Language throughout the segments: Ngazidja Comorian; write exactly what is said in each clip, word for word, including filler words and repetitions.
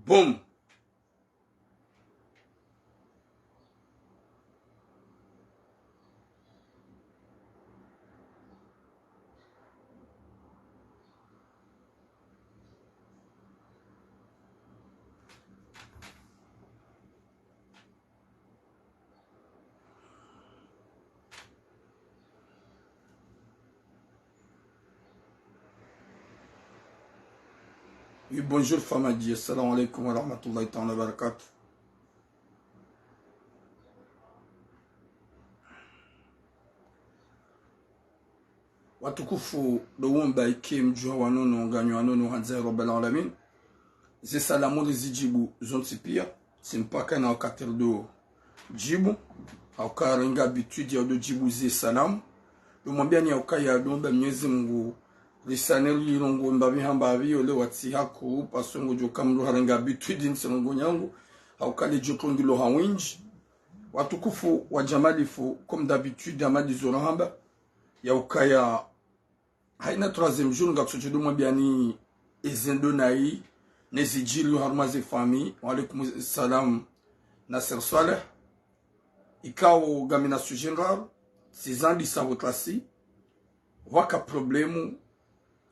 Boum. Oui, bonjour Famadi, assalamu alaikum wa rahmatullahi ta'ala wa barakatuh. Watukufu, ndo womba ike mdjuha wa nono, nganyo wa nono, handza ya Rabbal Alamin. Ze salamu rizidjibu zontsi pia, tsi mpaka na wakati ridjo djibu. Hauka ringa habitude ya udjo djibu ze salamu. Ndo mwambiani hauka ya ndo mba Mnyezi Mungu, risane lilongo mbapvi ha mbapvi, ole watsi haku, parce que ngodjo ka mdru harenga habitude ntsi longo nyangu, hauka le djoto ndilo ha windji. Watukufu wa djamalifu, comme d'habitude, hama ndizo rahamba, ya ukaya, haina troisième jour, ngatsodjo ndo mwambiani eze ndo nayi, ne zidjiri harumwa ze famille. Wa alaikum salam, Nasser Saleh. Ikao ngamina sujet ndraru, tsi zandisa pvo tlasi, pvwaka problème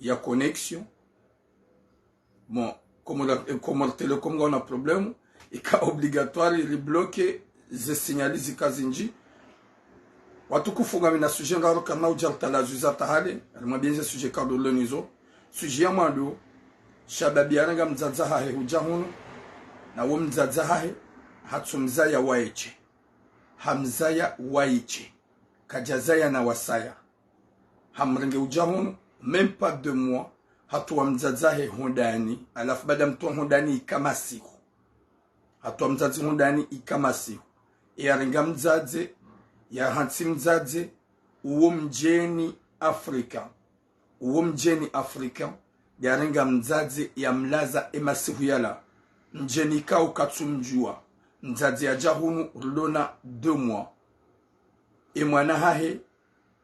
ya connexion. Bon, Comores, eh, Comores Telecom ngawuna problème, ika obligatoire ribloquer ze signal zika zindji. Watukufu, ngamina sujet ndraru kana udja rutalazuza tahale, harimwa benze sujet kadolonizo. Sujet ya mwando, shababi yarenga mdzadze hahe hudja hunu, na wo mdzadze hahe, hatsumzaya waye she. Hamzaya waye she. Kadjazaya na wasaya. Hamrenge udja hunu, même pas deux mois, hatowa mdzadze hahe hondani, halafu baada mtowa hondani ika masihu. Hatowa mdzadze hondani ika masihu. E yarenga mdzadze, yahantsi mdzadze, uwo mdjeni Afrika. Uwo mdjeni Afrika, yarenga mdzadze yamlaza e masihu yala. Mdjeni ikao katsumdjuwa. Mdzadze yadja hunu rilo na deux mois. E mwana hahe,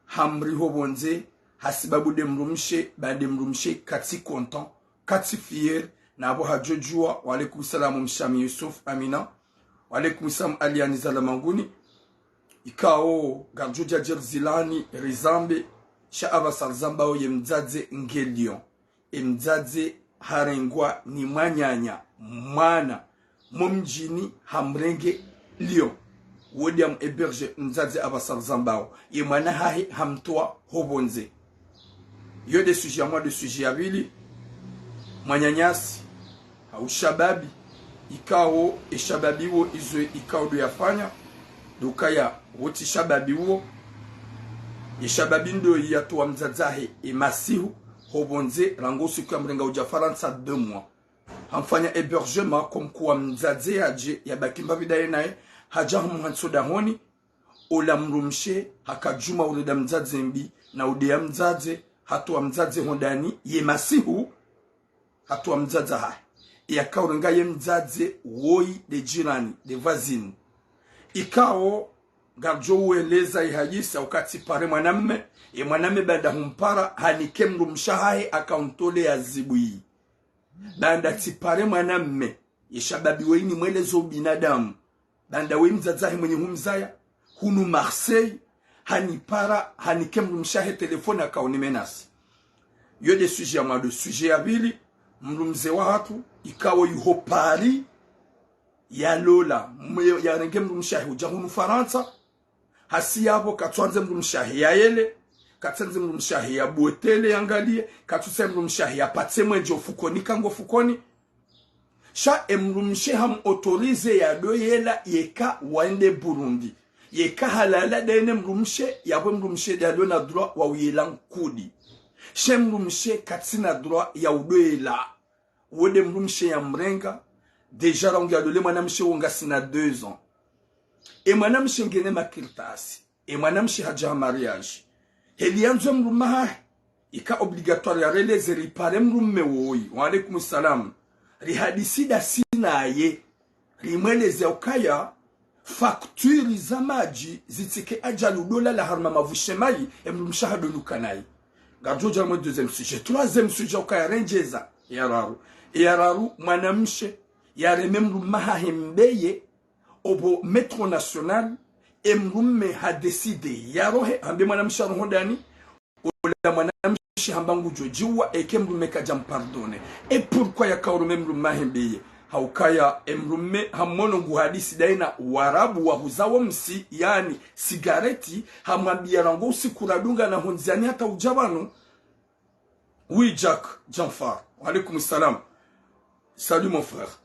hamri ho pvondze, hasibabu nde mdrumshe, ba nde mdrumshe katsi content, katsi fier, na apvo hadjodjuwa. Wa alaikum salam Mshami Yusuf Amina. Wa alaikum salam Aliani Zalamanguni. Ikao, ngardjo djadjiri zilani, rizambe, sha apvasa rizambao ye mdzadze nge Lyon. E mdzadze harengwa ni mwananya, mwana, mo mdjini hamrenge Lyon. Wo nde ham héberger mdzadze apvasa rizambao. Ye mwana hahe hamtowa ho pvondze. Yo nde sujet ya mwa, nde sujet ya pvili. Mwananyasi, hau shababi, ikao, e shababi wo izo ikao ndo yafanya, ndo ukaya, wo tsi shababi wo, e shababi ndo yatowa mdzadze hahe e masihu, ho pvondze, rangu usiku yamrenga udja Farantsa deux mois. Hamfanya hébergement, comme quoi mdzadze yadje, yabaki mbapvi ndaye naye, hadja hamhantsi dahoni, ola mdrumshe, haka djuma urenda mdzadze mbi, na udeya mdzadze, hatowa mdzadze hondani, ye masihu, hatowa mdzadze hahe. Yaka urenga ye mdzadze woyi nde jirani, nde voisine. Ikao, ngardjo uweleza ihayisa uka tsipare mwanamme, ye mwanamme baanda humpara, hanike mdrumshe hahe aka untole ya zibu yi. Baanda tsipare mwanamme, ye shababi woyi nimwelezo ubinadamu. Baanda we mdzadze hahe mwenye humzaya, hunu Marseille, hanipara, hanike mdrumshe hahe telefoni aka unimenasi. Yo nde sujet ya mwando. Sujet ya pvili, mdrumshe wahatru, ikao yuho Paris, yalola, mwe-, yarenge mdrumshe hahe udja hunu Farantsa, hasi yapvo katsuandze mdrumshe hahe yayele, katsuandze mdrumshe hahe yabwetele yangaliye, katsusa mdrumshe hahe yapatse mwenje ofukoni kango fukoni. Sha e mdrumshe ham autorisé yado yela yeka wende Burundi. Yeka halala ndaye ne mdrumshe, yapvo mdrumshe nde yalo na droit wa uyela nkudi. She mdrumshe katsina droit ya udo yela. Wo nde mdrumshe yamrenga, déjà rangu yalole mwanamshe wo ngasina deux ans. E mwanamshe ngena makartasi. E mwanamshe hadja ha mariage. Heli yandzo mdrume hahe. Ika obligatoire yareleze ripare mdrume woyi. Wa alaikum salam. Rihadisi ndasi naye. Rimweleze ukaya facture za madji zitsike adjali udo lala harumwa mavushe mayi, e mdrumshe hadonuka nayi. Ngardjo dja mwe deuxième sujet. Troisième sujet ukaya rendjeza. Ya raru. Ya raru, mwanamshe. yareme mdrume hahe mbeye, opvo Metro National, e mdrume ha décidé yarohe, hambe mwanamshe aroho ndani, ola mwanamshe hamba ngudjo djiwa, eka e mdrume kadja mpardonné. E pourquoi yakaoreme mdrume hahe mbeye? Haukaya e mdrume hamono nguhadisi daina Warabu wahuza wo msi, yaani sigareti, hamwambia rangu usiku radungana hondziani hata udja pvanu. Oui, Jack Janfar. Wa alaykum salam. Salut mon frère.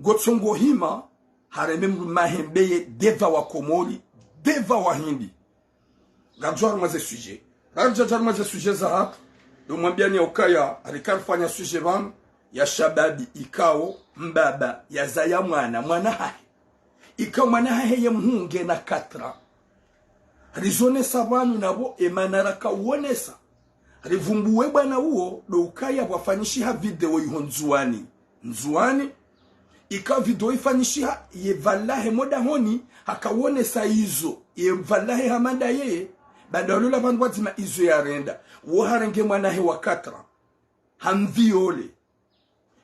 Ngotsongo hima, hareme mdrume hahe mbeye devant wa Komori, devant wa Hindi. Ngamdjo harumwa ze sujet. Ngaridjo harumwa ze sujet zahatru. Ndo mwambiani yaukaya, rika rifanya sujet pvanu, ya shababi ikao mbaba yazaya mwana, mwana hahe. Ikao mwana hahe ye mhuu ngena quatre ans. Rizonesa pvanu napvo emana rakauonesa. Rivumbuwe bwana uwo ndo ukaya pvwafanyishiha video iho Ndzuani. Ndzuani, ikao video ifanyishiha ye pvala lahe mo dahoni, hakauonesa izo, ye pvala lahe hama ndaye, baanda walola pvanu pvwadzima izo yarenda. Wo harenge mwana hahe wa quatre ans, hamviole.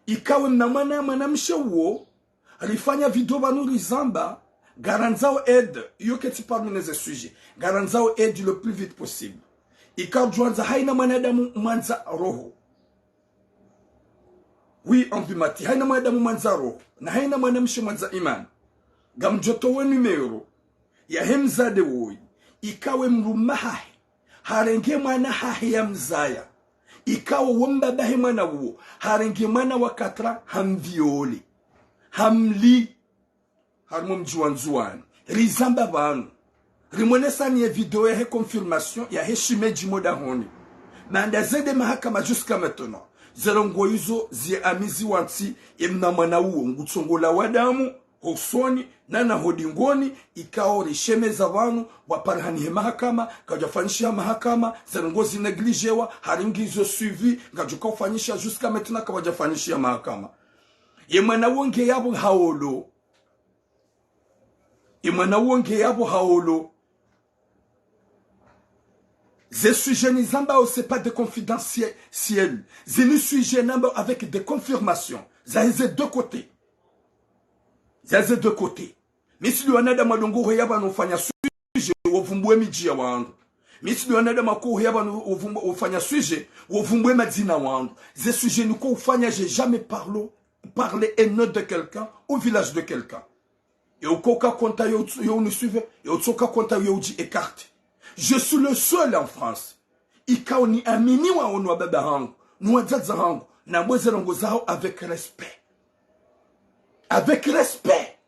Ikao emna mwana, mwanamshe uwo, rifanya video pvanu rizamba, ngarandzao aide, iyo ketsi parmi neze sujet, ngarandzao aide le plus vite possible. Ikao ridjo andza haina mwanadamu mwandza roho. Oui, Anvimati, haina mwanadamu mwandza roho, na haina mwanamshe mwandza imani. Ngamdjo towa numéro yahe mdzadze woyi, ikao emdrume hahe harenge mwana hahe yamzaya. Ikao wo mbaba hahe mwana uwo, harenge mwana wa quatre ans, hamviole. Hamli. Harumwa mdji wa Ndzuani. Rizamba pvanu. Rimonesani ye video yahe confirmation, yahe shimedji mo dahoni. Baanda zende mahakama jusqu'à maintenant, ze ndrongoo izo ziamiziwa ntsi, emna mwana uwo ngutsongo lawa damu hosoni, na na ho dingoni, ikao rishemeza pvanu, pvwaparihani he mahakama, kadjafanyishiha mahakama, ze ndrongoo zinégligéwa, haringizo suivi, ngadjo kaufanyishiha jusqu'à maintenant kapvwadjafanyishiha mahakama. Ye mwana uwo nge yapvo haolo. Ye mwana uwo nge yapvo haolo. Ze sujet nizambao, c'est pas des confidentiels. Zini sujet namba avec des confirmations. Zahe ze deux côtés. Zahe ze deux côtés. Mi tsi ndo wanadamu wadongo hoya pvanu ufanya sujet, wovumbuwe midji ya wandru. Mi tsi ndo wanadamu wako hoya pvanu uvumbu-, ufanya sujet, wovumbuwe madzina wandru. Ze sujet niko ufanya, j'ai jamais parlé, parlé un nom de quelqu'un au village de quelqu'un. Yo uko ka konta yo, yo unisuive, yo utsoka konta yo udji écarté. Je suis le seul en France. Ikao niaminiwao ni wababa hangu, ni wadzadze hangu, nambwe ze ndrongoo zaho avec respect. Avec respect.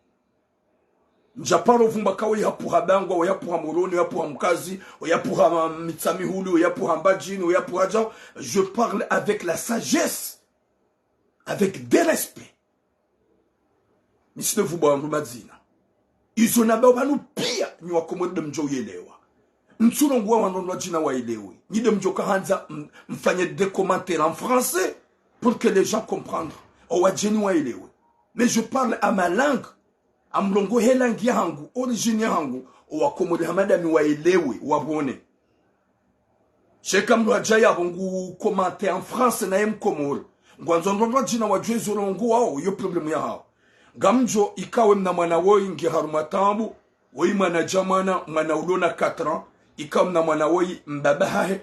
Ndjaparo vumba kawe yapvuha Bangwa, yapvuha Moroni, yapvuha Mkazi, yapvuha Mitsamihuli, yapvuha Mbadjini, yapvuha Djao. Je parle avec la sagesse, avec des respects. Mi tsi ndo vumbuwa wandru madzina. Izo nambao pvanu pia nyi Wakomori ndo mdjo uyelewa. Ntsu ndrongoo wa wandru wadjina waelewe. Nyi ndo mdjo kahandza m-, mfanye des commentaires en français pour que les gens comprennent. Owadjeni waelewe. Mais je parle à ma langue. Ngamrongoo he langue yahangu, origine yahangu. Owakomori hama ndami waelewe, wapvone. Sha eka mndru hadja yapvo ngu commenter en français naye Mkomori, ngwandzo wandru wadjina wadjuwe zo ndrongoo wao, yo problème yahawo. Ngamdjo, ikao emna mwana woyi nge harumwa taabu, woyi mwana dja mwana, mwana ulo na quatre ans, ikao emna mwana woyi mbaba hahe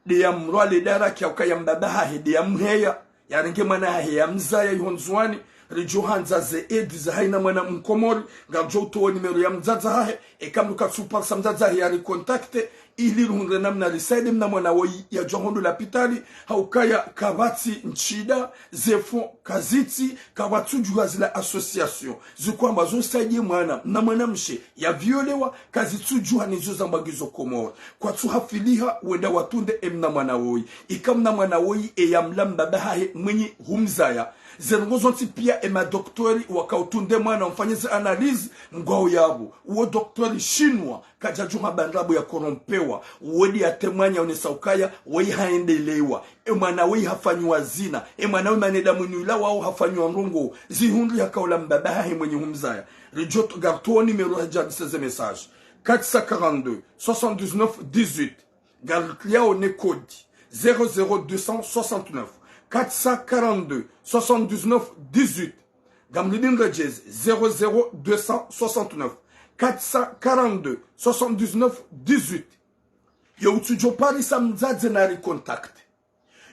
nde yamrwale daraka ya ukaya mbaba hahe nde yamheya, yarenge mwana hahe yamzaya iho Ndzuwani. Ridjo handza ze aide za haina mwana Mkomori, ngaridjo utowa numéro ya mdzadze hahe, eka mndru katsu parisa mdzadze hahe yaricontacte, ili rihundre namna risaidie mna mwana woyi yadjuwa hondro lapitali, ha ukaya kapvatsi ntsida, ze fonds kazitsi, kapvatsu djuwa zila association zikwamba zo usaidie mwana, mna mwana mshe yaviolewa, kazitsu djuwa nizo zambwa ngizo Komori. Kwatsu hafiliha wenda watunde emna mwana woyi. Ika mna mwana woyi eyamla mbaba hahe mwenyi humzaya. Ze ndrongoo zontsi pia ema docteur wakao utunde mwana wamfanye ze analyse ngwao yapvo. Uwo docteur chinois kadjadjuha bandrabo ya corrompewa. Uwo ndi ya témoigne yaonesa ukaya woyi haendelewa. E mwana woyi hafanyiwa zina. E mwana woyi mane damu ni ula wao hafanyiwa ndrongoo. Zihundri hakaula mbaba hahe mwenyi humzaya. Ridjo to-, ngarutowo numéro hadja hadise ze message. Quatre cent quarante-deux, soixante-dix-neuf, dix-huit. Ngarikliao ne code zéro zéro deux cent soixante-neuf, quatre cent quarante-deux, soixante-dix-neuf, dix-huit. Ngamrudi nredjeze, zéro zéro deux cent soixante-neuf, quatre cent quarante-deux, soixante-dix-neuf, dix-huit. Yo utsudjo parisa mdzadze nari contacte.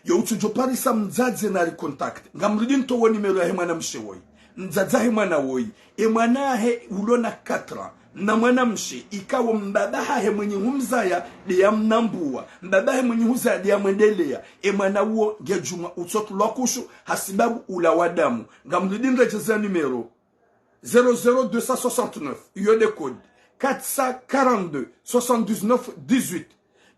Yo utsudjo parisa mdzadze nari contacte. Ngamrudi ntowo numéro yahe mwana mshe woyi. Mdzadze wahe mwana woyi. E mwana wahe ulo na quatre ans. Na mwana mshe, ikao mbaba hahe mwenye humzaya, nde yamnambua. Mbaba hahe mwenye huzaya, nde yamwendeleya. E mwana uwo nge djumwa utsotulwa kushu, hasibabu ulawa damu. Ngamrudi nredjeze numéro. Zéro zéro deux cent soixante-neuf, iyo nde code. Quatre cent quarante-deux, soixante-dix-neuf, dix-huit.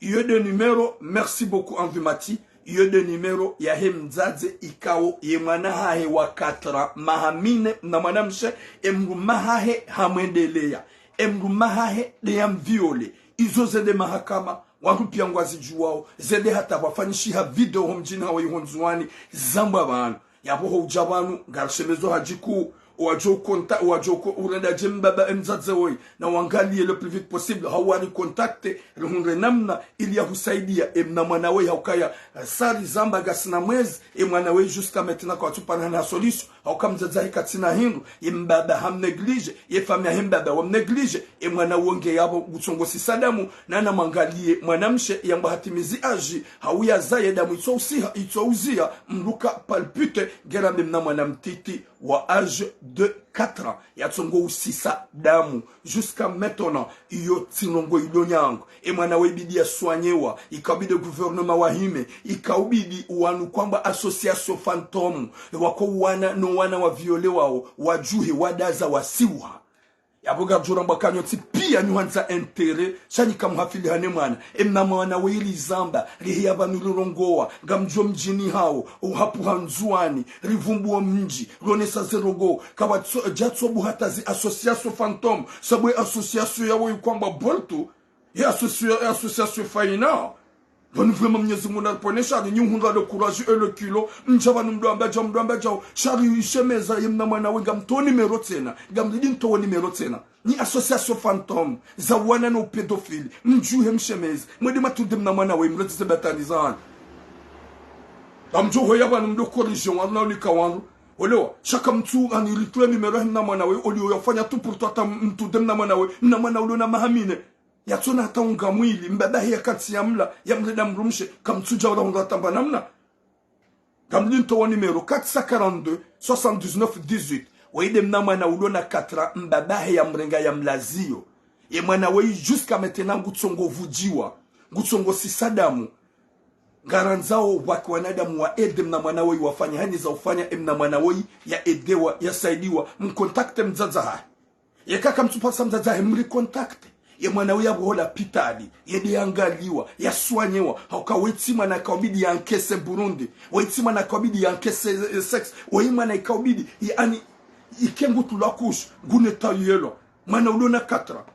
Iyo nde numéro, merci beaucoup, Anvimati. Iyo nde numéro yahe mdzadze ikao ye mwana hahe wa quatre ans, maha mine, na mwana mshe, e mdrume hahe hamwendeleya. E mdrume hahe nde yamviole. Izo zende mahakama, wandru piya ngwazidjuwao, zende hata pvwafanyishiha video ho mdjini hawo iho Ndzuwani, zambwa pvanu. Yapvo ho udja pvanu, ngarishemezo hadjiku, wadjo konta-, wadjo ko-, urenda dje mbaba e mdzadze woyi, na wangaliye le plus vite possible, hau wari contacte, rihundre namna, ili ya husaidiya, e mna mwana woyi, haukaya, eh, sari zamba ngasina mwezi, e mwana woyi jusqu'à maintenant kawatsupara hana solution, hauka mdzadze hahe katsina hindru, ye mbaba hamnéglige, ye famille yahe mbaba wamnéglige, e mwana uwo nge yapvo ngutsongo sisa damu, nana mwangaliye mwana mshe yamba hatimizi âge, hau yazaye damu itso usiha, itso uziya, mdru ka palpite, nge rambe mna mwana mtiti wa âge de quatre ans, yatsongo usisa damu. Jusqu'à maintenant, iyo tsi ndrongo ilo nyangu. E mwana woyi ibidi yaswanyewa, ikao ibidi gouvernement wahime, ikao ibidi wanu kwamba association fantôme, wako wana no wana waviolewao, wadjuhe, wadaza, wasiwa. Yapvo ngamdjo ramba ka nyontsi piya nyi hwandza intérêt, sha nyi kamuhafili hane mwana. E mna mwana woyi rizamba, riheya pvanu rirongowa, ngamdjo mdjini hawo, uhapvuha Ndzuwani, rivumbuwa mdji, ronesa ze ndrongo, kapvatso-, djatso buhata zi association fantôme, sabu e association yawo ikwamba Boltu, ye associa-, association faina. Pvanu vraiment Mnyezi Mungu naripvonese shari, nyi uhundra le courage et le culot, mdja pvanu mdru amba djau, mdru amba djau, shari ishemeza ye mna mwana woyi ngamtowo numéro tsena, ngamrudi ntowo numéro tsena. Nyi association fantôme, za wana no pédophile, mdjuhe mshemeze, mwende matrude mna mwana woyi, mretse ze batwali zanyu. Ngamdjo hoya pvanu mdo corriger wandru na unika wandru, olewa, sha kamtsu ani retrouver numéro yahe mna mwana woyi, oliyo yafanya tout pour tout hata mtrude mna mwana woyi, mna mwana ulo na maha mine. Yatsona hata unga mwili, mbaba hahe yakantsi yamla, yamrenda mdrumshe, kamtsudja ula hundra tamba namna. Ngamdjo ntowa numéro quatre cent quarante-deux, soixante-dix-neuf, dix-huit. Woyi nde mna mwana ulo na quatre ans, mbaba hahe yamrenga yamlaziyo. Ye mwana woyi jusqu'à maintenant ngutsongo vudjiwa, ngutsongo sisa damu. Ngarandzao pvwaki wanadamu wa aide mna mwana woyi wafanye hani za ufanya, e mna mwana woyi ya aidewa, ya saidiwa, mcontacte mdzadze hahe. Yeka kamtsuparisa mdzadze hahe mricontacte. Ye mwana uwo yapvo ho lapitali, yende yangaliwa, yaswanyewa, hauka woyi tsi mwana ikao ibidi ya encaisser Burundi, woyi tsi mwana ikao ibidi ya encaisser, eh, sexe, woyi mwana ikao ibidi, yaani, ike ngutulwa kushu, ngune tayelwa, mwana ulo na quatre ans.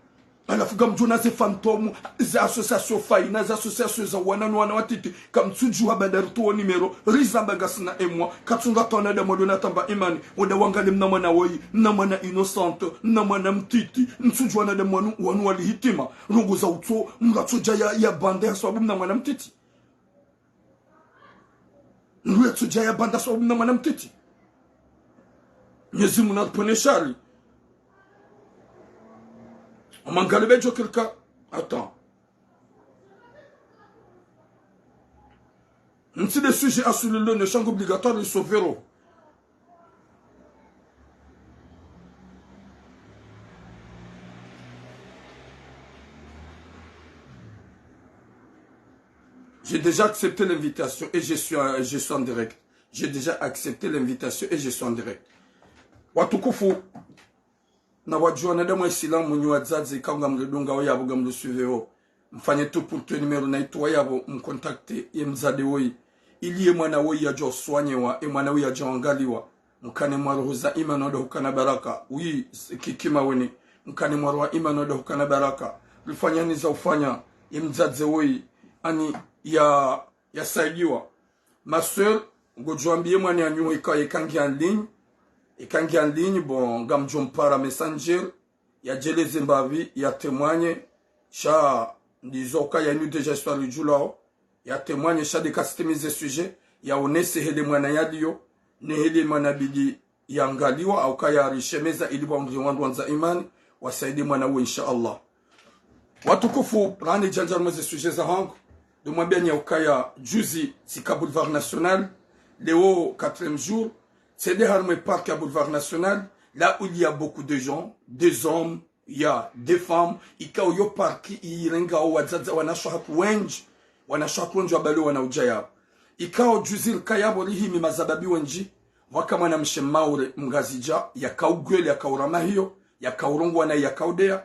Halafu ngamdjo ona ze fantôme, ze association faina, ze association za wana no wana watiti, kamtsudjuha baada ritowo numéro, rizamba ngasina emwa, katsunga hata wanadamu waliona tamba imani, wende wangaliye mna mwana woyi, mna mwana innocent, mna mwana mtiti, mtsudjuha wanadamu wanu, wanu wali hitima, ndrongo za utso, mdru atsodja ya, ya bande hasababu mna mwana mtiti. Mdru yatsodja ya bande hasababu mna mwana mtiti. Mnyezi Mungu naripvonese shari. Amangalibe djo kirika. Attends. Ntsi de sujet asuli lo ne shangu obligatoire risovero. J'ai déjà accepté l'invitation et je suis, euh, je suis en direct. J'ai déjà accepté l'invitation et je suis en direct. Watukufu, na wadjuwa wanadamu wa Isilamu, nyi wadzadze, ikao ngamridungao yapvo, ngamrisuiveo, mfanye tout pour tout, numéro naitowa yapvo, mcontacte ye mdzadze woyi, ili ye mwana woyi yadjo swanyewa, ye mwana woyi yadjo angaliwa. Mkane mwa roho za imani wende hukana baraka. Oui, s-, kiki maweni. Mkane mwa roho za imani wende hukana baraka. Rifanye hani za ufanya, ye mdzadze woyi, ani ya, yasaidiwa. Ma sœur, ngodjo wambiye mwananyaho ikao yeka nge en ligne, yeka nge en ligne, bon, ngamdjo mpara Messenger, yadjeleze mbapvi, ya témoigne, sha ndizo ka yanu déjà histoire idjulao, ya témoigne, sha nde kasitimize sujet, yaonese hele mwana yaliyo, ne hele mwana bidi yangaliwa, hauka yarishemeza ili pvwa undri wandru wandza imani, wasaidie mwana uwo, insha Allah. Watukufu, rani djandja harumwa ze sujet zahangu, ndo mwambiani hauka juzi tsika Boulevard National, leo quatrième jour, tsende harumwa parc ya Boulevard National, là où il y a beaucoup de gens, des hommes, ya des femmes, ikao yo parc irengao wadzadze wanashe hatru wendji, wanashe hatru wendji wabaliwa na udja yapvo. Ikao juzi rika yapvo rihimi mazababi wendji, pvwaka mwanamshe Maore Mngazidja, yakaugwele, yakauramwa hiyo, yakaurongowa nayi, yakaudeya.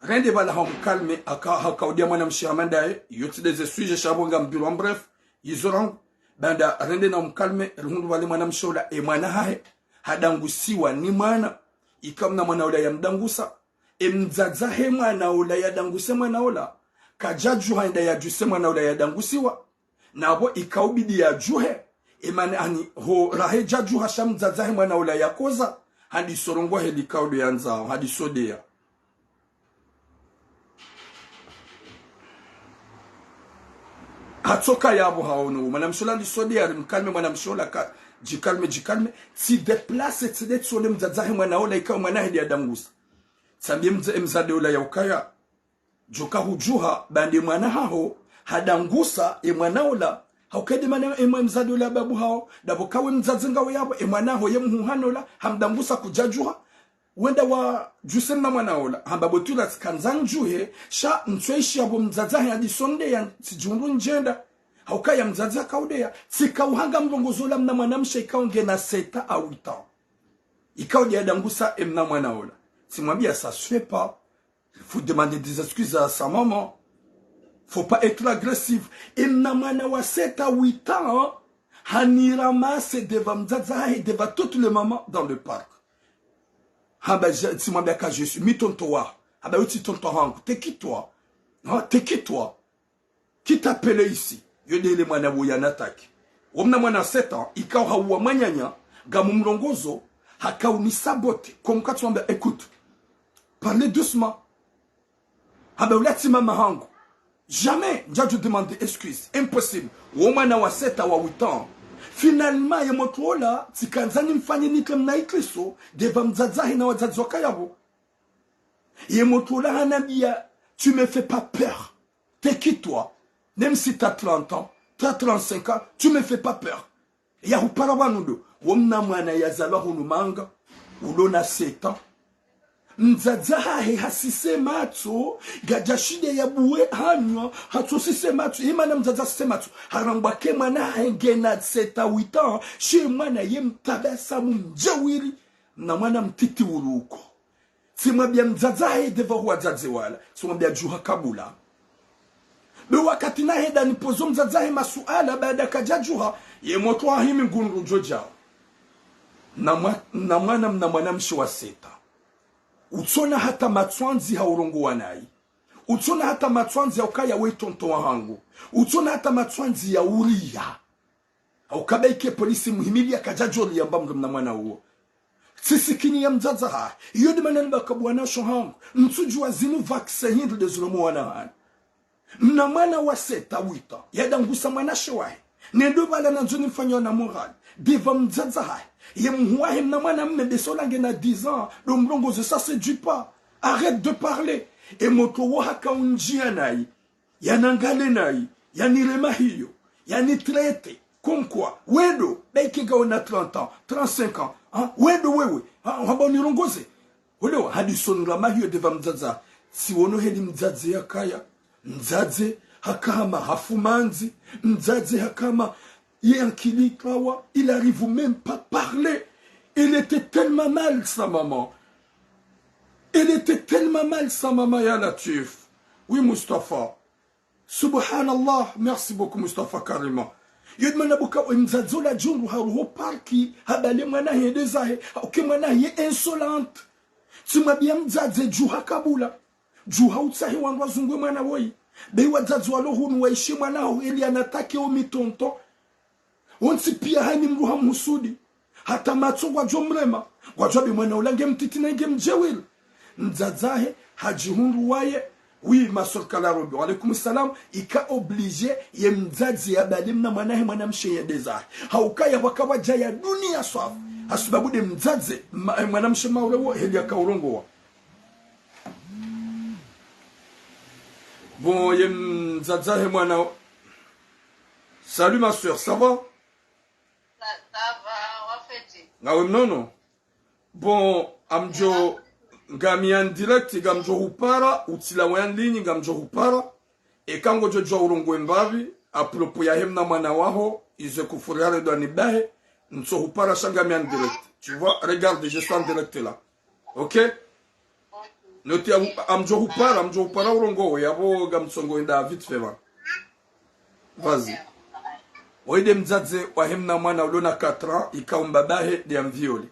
Rende pvala hamkalme, aka-, hakaudeya mwanamshe hama ndaye, yo tsi nde ze sujet sha pvo ngambirwa, bref, izo rangu. Baanda rende na umkalme, rihundru pvale mwanamshe ola, e mwana hahe, hadangusiwa ni mwana, ika mna mwana ola yamdangusa, e mdzadze he mwana ola yadanguse mwana ola, kadjadjuha enda yadjuse mwana ola yadangusiwa, na pvo ikaubidi yadjuhe, e mana ani ho rahe djadjuha sha mdzadze he mwana ola yakoza, hadi sorongowa heli kaudo yandzao, hadi sodeya. Hatsoka yapvo haono, mwanamshe ola ndiso deya, rimkalme mwanamshe ola ka, djikalme, djikalme, tsi déplace, tsi nde tsone mdzadze he mwana ola, ikao mwana heli yadangusa. Tsambiye mdza-, mdzadze ola yaukaya, djoka hudjuha, baanda e mwana haho, hadangusa, e mwana ola, hauka nde mana e mwa-, mdzadze ola babu haho, ndapvo kawe mdzadze ngawe yapvo, e mwana haho, ye mhuhano ola, hamdangusa kudjadjuha, wenda wadjuse mna mwana ola, hamba botula tsikandza ndjuhe, sha ntsoishi yapvo mdzadze hahe hadi sonde ya ntsidjihundru ndjenda. Haukaya mdzadze hakaudeya, tsikauhanga mrongozo ola mna mwanamshe ikao ngena sept à huit ans. Ikao nde yadangusa e mna mwana ola. Tsimwambiya ça se fait pas. Il faut demander des excuses à sa maman. Faut pas être agressif. E mna mwana wa sept à huit ans, haniramasse devant mdzadze hahe, devant toutes les mamans dans le parc. Hamba je, tsimwambiya ka je suis, mi tonton wa. Hamba yo tsi tonton hangu, tais-toi. Hein, tais-toi. Qui t'appelle ici? Yo nde le mwana wo yanataki. Wo mna mwana sept ans, ikao hauwa mwananya, ngamumrongozo, hakaunisaboti, comme ka tsimwambiya, écoute, parlez doucement. Hamba ola tsi mama hangu. Jamais, ndjadjo demander excuse. Impossible. Wo mwana wa sept à huit ans. Finalement, ye motro ola, tsikandza nimfanye nitre mna ikriso, devant mdzadze hahe na wadzadze wakaya pvo. Ye motro ola hanambiya, tu me fais pas peur. Tais-toi. Même si t'as trente ans, t'as trente-cinq ans, tu me fais pas peur. Yahupara pvanu ndo, wo mna mwana yazalwa hunu manga, ulo na sept ans. Mdzadze hahe hasise matso, ngadjashinde yabuwe hanywa, hatsosise matso, ye mana mdzadze hasise matso, harambwa ke mwana hahe ngena sept à huit ans, she mwana ye mtabasamu mdjawiri, mna mwana mtiti uruko. Tsimwambiya mdzadze hahe devant ho wadzadze wala. Tsimwambiya djuha kabula. Be wakati nahenda nipozo mdzadze hahe masuala baanda kadjadjuha, ye motro hahimi ngundru djodjao. Na mwa-, na mwana, mna mwanamshe wa sept ans. Utsona hata matswandzi haurongowa nayi. Utsona hata matswandzi yaukaya we tonton wahangu. Utsona hata matswandzi ya uriya. Hauka baike polisi muhimiliya kadjadjoliya mba mdru mna mwana uwo. Tsisikini ya mdzadze hahe. Iyo nde mana nibaka bwana sho hangu. Ntsudjuwa zinu vaccin hindri nde zilo mwana hangu. Mna mwana wa sept à huit ans. Yadangusa mwanashe wahe. Nendo pvala nandzo nimfanyo na morale. Devant mdzadze hahe. Ye mhu wahe mna mwana mme be sola ngena dix ans. Ndo mrongozo ça séduit pas. Arrête de parler. E motro wo hakaundjiya nayi. Yanangale nayi, yanirema hiyo, yanitraite, comme quoi, wendo, baike ngawe na trente ans, trente-cinq ans, hein, wendo wewe, hein, hamba unirongoze. Olewa, hadi sonirama hiyo devant mdzadze, tsiwono heli mdzadze yakaya, mdzadze, hakahama hafu mandzi, mdzadze, hakahama, ye ankili kawa, il arrive même pas parler. Elle était tellement mal, sa maman. Elle était tellement mal, sa maman, ya Latwif. Oui, Mustafa. Subhanallah, merci beaucoup Mustafa Karima. Yo nde mana buka we mdzadze ola djundru haruho parki, habale mwana hende zahe, hauke mwana ye insolente. Tsimwambiya mdzadze djuha kabula. Djuha utsahe wandru wazunguwe mwana woyi. Be wadzadze walo hunu waishe mwana haho eli anatake o mitonto. Wontsi piya hayina mdru hamhusudi. Hata matso ngwadjo mrema. Ngwadjo be mwana ula nge mtiti na nge mdjewiri. Mdzadze hahe, hadjihundru waye. Oui, ma sœur Kalarobi. Wa alaykum salam. Ika obligé ye mdzadze yabale mna mwana hahe mwanamshe yende zahe. Hauka ya waka wadja ya duniya swafi. Hasibabu nde mdzadze, ma-, eh, mwanamshe maule wo, heli yakaurongowa. Bon, ye mdzadze he mwana. Salut ma sœur, ça va? Ça, ça va, wa feti. Ngawe mnono? Bon, ngamdjo, ngami en direct, ngamdjo hupara, utsila wa en ligne, ngamdjo hupara. Eka ngodjo djuwa urongowe mbapvi, à propos yahe mna mwana waho, izo kufuri hale dwani bahe, ntso hupara sha ngami en direct. Tu vois, regarde, je suis en direct là. Ok? Noti am-, ngamdjo hupara, ngamdjo hupara urongowe, yapvo ngamtsongo enda vite fait, va. Vas-y. Oyi nde mdzadze wahe mna mwana ulo na quatre ans, ikao mbabahe nde yamviole.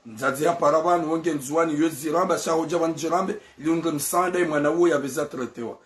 Mdzadze hapara pvanu, wo nge Ndzuwani, yo zirambe, sha hodja pvanu djirambe, ili undre msaada, ye mwana uwo yapveze traitewa.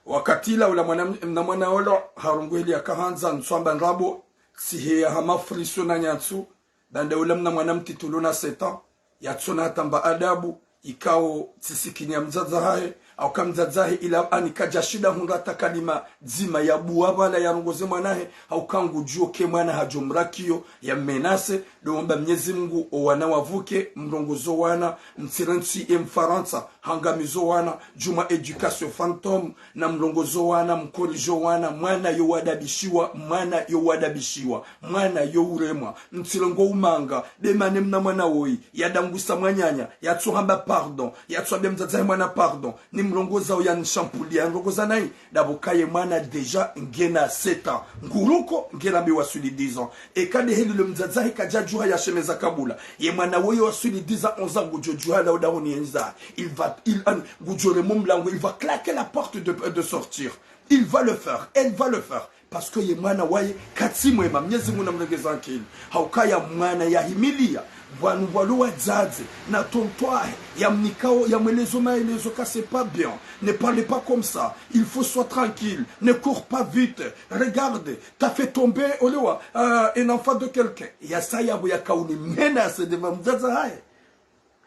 Wakati ula ula mwana, mna mwana ola, harongowa heli yakahandza, ntsu amba ndrabo, tsiheya hama friso na nyantsu, baanda ula mna mwana mtiti ulo na sept ans, yatsona hata mba adabu, ikao tsi sikini ya mdzadze hahe, hauka mdzadze hahe ila ani kadja shinda hundra hata kalima dzima ya buwa pvala yarongoze mwana hahe, hauka ngudjuo ke mwana hadjo mrakiyo, ya menase, ndo womba Mnyezi Mungu, o wana wavuke, mrongozo wana, mtsirentsi ye Mfarantsa, hangamizo wana, djuma éducation fantôme, na mrongozo wana, mkorijo wana, mwana yo wadabishiwa, mwana yo wadabishiwa, mwana yo uremwa, mtsirongo umanga, nde mana mna mwana woyi, yadangusa mwananya, yatsuhamba pardon, yatsuhamba mdzadze hahe mwana pardon, ni mrongoza uya nishampuli, ya mrongoza nayi, ndapvo kaye mwana déjà ngena sept ans, nguruko, ngena mbi waswili dix ans. Eka nde heli lo mdzadze hahe kadja djuha ya shemeza kabula. Ye mwana woyi waswili dix ans, onze ans, ngudjo djuha la udahoni yenza. Il va, il, an, ngudjo remo mlango, il va claquer la porte de, de sortir. Il va le faire, elle va le faire. Parce que ye mwana waye katsi mwema, Mnyezi Mungu namrengeze ankili. Haukaya mwana yahimiliya, pvanu pvwalo wadzadze, na tonton wahe, yamnikao, yamwelezo maelezo ka c'est pas bien. Ne parle pas comme ça. Il faut soit tranquille. Ne cours pas vite. Regarde, t'as fait tomber, olewa, euh, un enfant de quelqu'un. Yasa yapvo yakauni menace devant mdzadze hahe.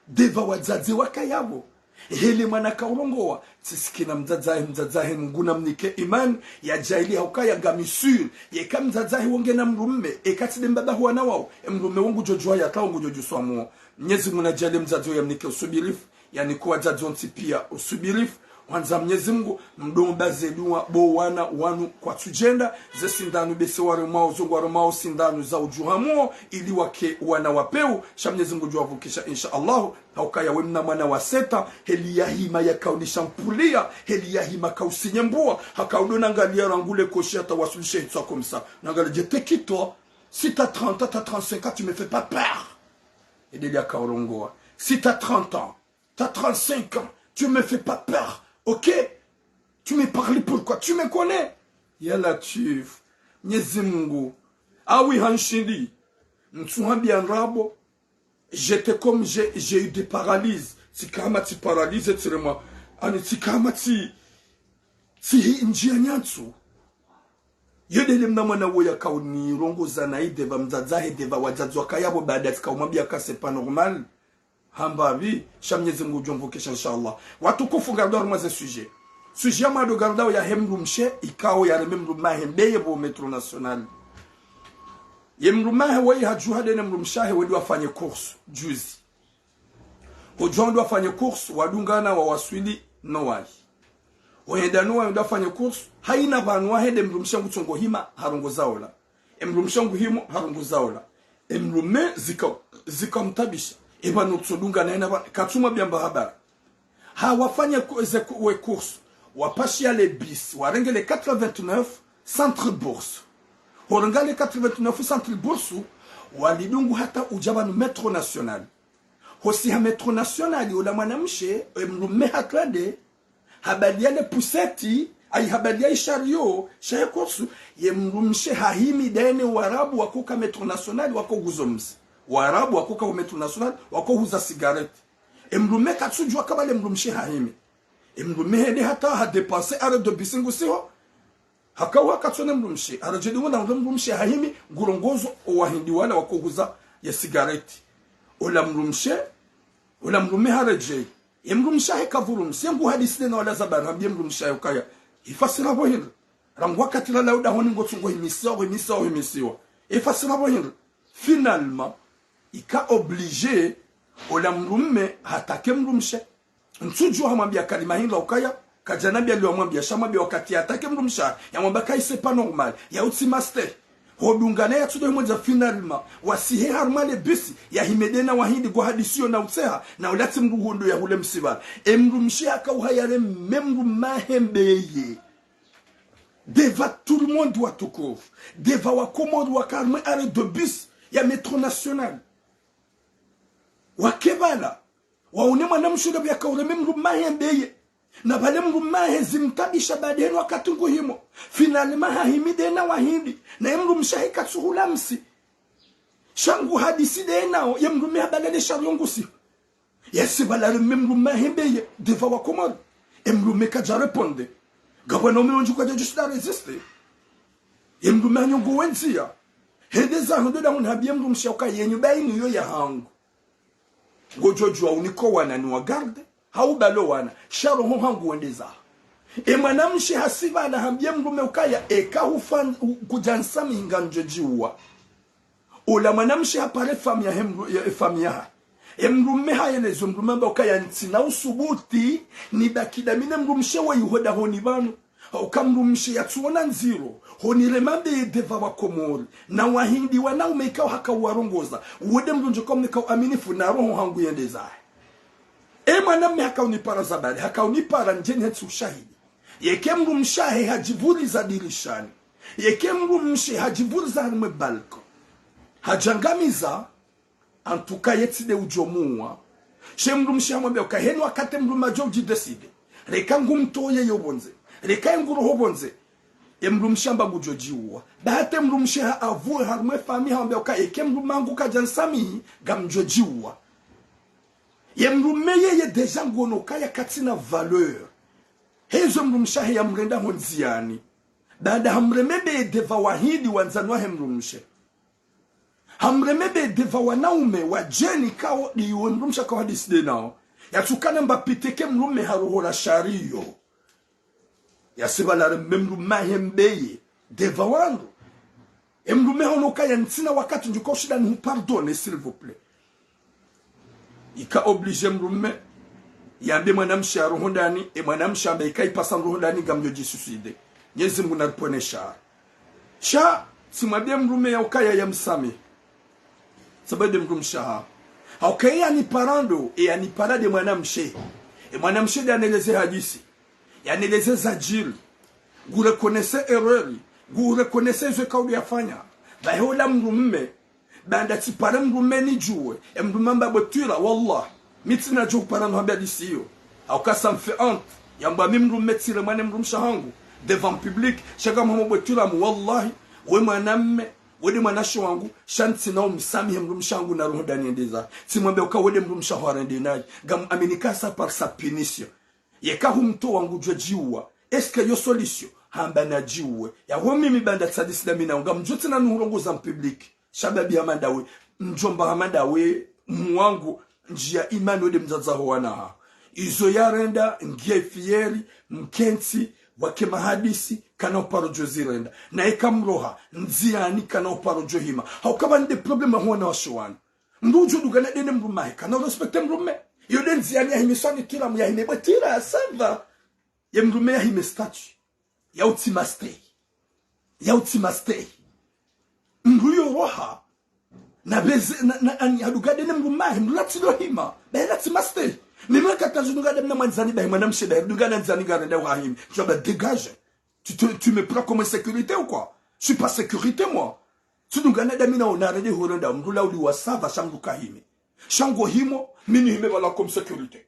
Devant wadzadze waka yapvo. Hele mwana kaurongowa. Tsi sikini ya mdzadze hahe, mdzadze hahe Mungu namnike imani, ya djayili haukaya ngami sûr. Yeka mdzadze hahe wo ngena mdrume, eka tsi nde mbaba hu wana wawo. E mdrume wo ngudjo djuha yatao ngudjo djuswa muo. Mnyezi Mungu nadjaliye mdzadze wo yamnike usubirifu. Yanike wadzadze wontsi piya usubirifu, hwandza Mnyezi Mungu, mdomba ze duwa, bo wana wanu kwatsudjenda, ze sindanu bese waremwao, zo ngwaremwao sindanu za udjuha muo, ili wake wana wa pewu, sha Mnyezi Mungu djuwa vukisha, insha Allah, haukaya we mna mwana wa sept ans, heli yahima yakaunishampuliya, heli yahima kausinyembuwa, hakaudona ngaliya rangu le koshi hata wasulishe hitswa comme ça. Nangaliya, je te quitte toi, si t'as trente ans, t'as trente-cinq ans, tu me fais pas peur. Ede yakaurongowa. Si t'as trente ans, t'as trente-cinq ans, tu me fais pas peur, ok? Tu me parles pourquoi? Tu me connais? Ya Latwif, Mnyezi Mungu. Ah oui, hanshindi. Ntsuhambiya ndrabo. J'étais comme j'ai, j'ai eu des paralyses. Tsikama tsi paralysé, tsiremwa. Ani tsikama tsi, tsihi ndjiya nyantsu. Yo ndele mna mwana wo yakaunirongoza nayi devant mdzadze hahe, devant wadzadze waka yapvo, baada tsikaumwambiya ka c'est pas normal. Hamba pvi, sha Mnyezi Mungu udjo mvukisha, insha Allah. Watukufu, ngaridjo harumwa ze sujet. Sujet ya mwando ngaridjo yahe mdrumshe, ikao yareme mdrume hahe mbeye pvo Métro National. Ye mdrume hahe woyi hadjuha ndene mdrumshe hahe wende wafanye course, juzi. Hodjuha wende wafanye course, wadungana wawaswili no wahi. Wohenda no wahi wende wafanye course, hayina pvanu wahende mdrumshe ngutsongo hima, harongoza ola. E mdrumshe nguhimo, harongoza ola. E mdrume zika, zikamtabisha. E pvanu tsodungana hayina pvanu, katsumwambiya mba habari. Ha wafanya ku-, ze ku-, we course. Wapashiya le bus. Warenge le quatre-vingt-neuf Centre Bourse. Horenga le quatre-vingt-neuf Centre Bourse. Walidungu hata udja pvanu Métro National. Hosiha Métro National, ola mwanamshe, e mdrume hatrende. Habaliya le poussette, ayi habaliya ishariyo, shahe course, ye mdrumshe hahimi ndene Warabu wakoka Métro National wako huzo mzi. Warabu wakoka ho Métro National wako huza cigarette. E mdrume katsudjuwa kabla le mdrumshe hahimi. E mdrume hende hata ha dépassé arrêt de bus ngusiho. Hakauha katsone mdrumshe. Haredjeyi ndimona ule mdrumshe hahimi, ngurongozo owahindi wala wako huza ye cigarette. Ola mdrumshe, ola mdrume haredjeyi. Ye mdrumshe hahe kavurumse, ngu hadisi ndena wala zabari, hambiye mdrumshe hahe ukaya. Ifasira pvo hindri. Rangu wakati lala udahoni ngotsungo himisiwa, himisiwa, himisiwa. Ifasira pvo hindri. Finalement, ika obligé ola mdrume hatake mdrumshe. Ntsudjuwa hamwambiya kalima hindri ukaya, kadjanambiya leo hamwambiya, sha hamwambiya wakati yatake mdrumshe, yamwambiya kayi c'est pas normal, ya utsi master. Hodungana yatsudo himwedza finalement, wasihe harumwa le bisi, yahime de na wahindi ngwahadisiyo na utseha, na ulatsi mdru hundru yahule msibala. E mdrumshe haka uhayale mme mdrume hahe mbeye. Devant tout le monde watukufu. Devant wa Komori waka harumwa arrêt de bus ya métro national. Wake pvala. Waone mwanamshe ule pvwaka ureme mdrume hahe mbeye. Na pvale mdrume hahe zimtabisha baada heno wakati nguhimo. Finalement hahimi de na wahindi. Na ye mdrumshe hahe katsuhula msi. Sha nguhadisi de nao, ye mdrume habalale sha riongusi. Yasibala reme mdrume hahe mbeye, devant wa Komori. E mdrume kadja répondre. Ngapvo wanaume wendji kwadja djushinda résister. Ye mdrume hanyongo wendziya. Hende zaho ndo da hunu hambiye mdrumshe uka ye nyumba yinu yo ya hangu. Ngodjo djuwa unike wana ni wa garde, hau ubale wana, sha roho hangu wende zaho. E mwanamshe hasibala hambiye mdrume ukaya, eka hufa kudja nisamihi ngamdjo djiuwa. Ola mwanamshe hapare famiyi yahe mdru-, ya, famiyi yahahe. E mdrume hayelezo mdrume hamba ukaya ntsina usubuti, nibaki da mi ne mdrumshe weyi ho dahoni pvanu. Hauka mdrumshe yatsuona ndziro, honirema mbeye devant wa Komori, na wahindi wanaume ikao haka uwarongoza, uwo de mdru ndjo ka umnika uaminifu na roho hangu yende zahe. E mwanamme haka unipara zabali, haka unipara ndjeni hetsi ushahidi. Yeke mdrumshe hahe hadjipvuriza dirishani. Yeke mdrumshe hadjipvuriza harimwe balcon. Hadjangamiza, en tout cas, yetsi de udjo muwa. She mdrumshe hamwambiya uka heni wakati mdrume adjo udji décider. Reka ngumtoye yo pvondze. Reka ye nguroho pvondze. Ye mdrumshe hamba ngudjo djiuwa. Ba hata mdrumshe ha avoué harumwe famiyi hamwambiya uka eke mdrume hangu kadja nisamihi, ngamdjo djiuwa. Ye mdrume yeye déjà nguono ukaya katsina valeur. Hezo mdrumshe hahe yamrenda ho ndziyani. Baada hamreme mbeye devant wahindi wandzani wahe mdrumshe. Hamreme mbeye devant wanaume wadjeni kao de iwe mdrumshe kao hadécidé nao. Yatsukana mba pvitse ke mdrume haroho la shariyo. Yasibala reme mdrume hahe mbeye devant wandru. E mdrume haono ukaya ntsina wakati ndjuka ushinda nihu pardonner, s'il vous plaît. Ika obligé mdrume yambe mwanamshe aroho ndani, e mwanamshe amba ika ipasa nroho ndani ngamdjo djisuicide. Mnyezi Mngu naripvwene shari. Sha, tsimwambiye mdrume ya ukaya yamsamihi. Sababu de mdrumshe haho. Hauka ye yanipara ndo, e yanipara de mwanamshe. E mwanamshe de yaneleze hadisi. Yaneleze zadjiri. Ngu reconnaître erreur. Ngu reconnaître izo kauli yafanya. Bahi ola mdrume. Baanda tsipare mdrume nidjuwe. E mdrume amba bwetwila, wallah. Mi tsina djo hupara no hamba hadisi iyo. Hauka ça me fait honte. Yamba mi mdrume tsiremwa ne mdrumshe hangu. Devant public. Sha ngamhamo bwetwila mu, wallahi. We mwanamme. We de mwanamshe wangu. Sha ntsina umsamihi mdrumshe hangu na roho ndani yende zahe. Tsimwambiya uka we de mdrumshe haho harende nayi. Ngamamini ka ça par sa punition. Yeka humtowa ngudjo djiuwa. Est-ce que yo solution? Hamba nadjiuwe. Yaho mimi baanda tsadécidé mi nawe ngamdjo tsina nuhurongoza en public. Shababi hama ndawe, mdjomba hama ndawe, mwangu, ndjiya imani we de mdzadze ho wana haho. Izo yarenda, ngiye fier, mkentsi, wake mahadisi, kana uparo djo zirenda. Na eka mroha, ndziyani kana uparo djo hima. Hauka pvanu de problème ho wanawashe wanu. Mdru udjo dungana de ne mdrume hahe, kana urespecté mdrume. Yo de ndziyani yahime swani twila mu yahime bwetwila, ça va. Ye mdrume yahime statut. Ya utsi master. Ya utsi master. Mdru yoroha. Na beze, na, na, ani hadunga de ne mdrume hahe, mdru latsi lo hima. Bahi latsi master. Mimi wakati nadjo dunga de mna mwandzani bahi mwanamshe bahi, dunga na ndzani ngarenda uhahime. Tu vas me dégager. Tu te, tu me prends comme sécurité ou quoi? Je suis pas sécurité, moi. Tsidungana da mi nawe narende hurenda mdru la uli wa ça va sha mdru kahime. Sha ngo himo, mi nihime pvala comme sécurité.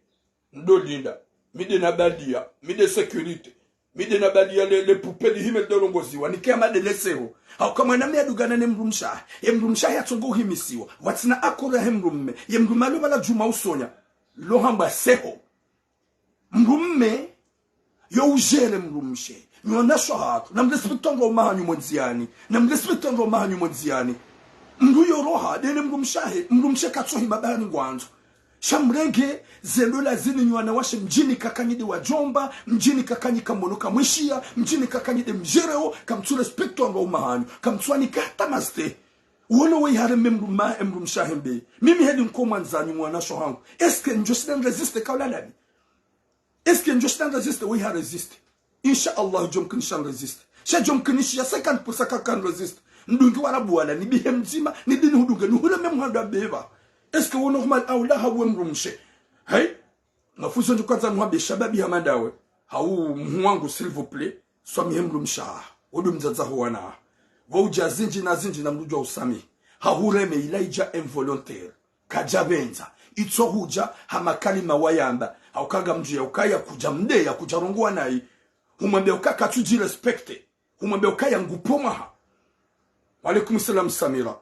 Ndo linda. Mi de na badia. Mi de sécurité. Mi de na badia le, le poupée lihime lido longoziwa. Nike hama de leseho. Hauka mwanamme yadungana ne mdrumshe hahe. E mdrumshe hahe yatsongo uhimisiwa. Watsina accord yahe mdrume. Ye mdrume alo pvala djuma usonya. Lo hamba seho. Mdrume, yo ugéré mdrumshe. Nyi wanawashe hatru. Namrespecté waume hanyu mo ndziyani. Namrespecté waume hanyu mo ndziyani. Mdru yoroha, de ne mdrumshe hahe, mdrumshe katsohima bahi ngwandzo. Sha mrenge, ze ndola zinu nyi wanawashe mdjinika nyi de wadjomba, mdjinika nyi kamono kamwishiya, mdjinika nyi de mgéré wo, kamtsu respecté waume hanyu, kamtsu wanika hata master. Wono weyi hareme mdrumme, emdrumshe hahe mbe. Mimi heli nko mwandzani mwanasho hangu. Est-ce que ndjo shinda nirésiste ka ula ndani? Est-ce que ndjo shinda nirésiste, weyi harésiste? Insha Allah, djo mkinisha nirésiste. Sha djo mkinisha cinquante pour cent ka nirésiste. Ndungi warabu wala, nibihe mdzima, nidi nihudunge, nihureme mhando wa beba. Est-ce que wo normal au la, hawe mdrumshe? Hey? Mafuzo ndjo kwandza nuhambe shababi hama ndawe. Hau mhu wangu, s'il vous plaît, swamihe mdrumshe haho. Wo ndo mdzadze ho wana haho. Pvo udja zindji na zindji na mdru djuwa usamihi. Hahureme ila idja involontaire. Kadja pvendza. Itso hudja ha makalima wayamba. Hauka ngamdjuwa ukaya kudja mdeya, kudja rongowa nayi. Humwambia uka katsu dji respecter. Humwambia ukaya ngu pvo mwaha. Wa alaikum salam Samira.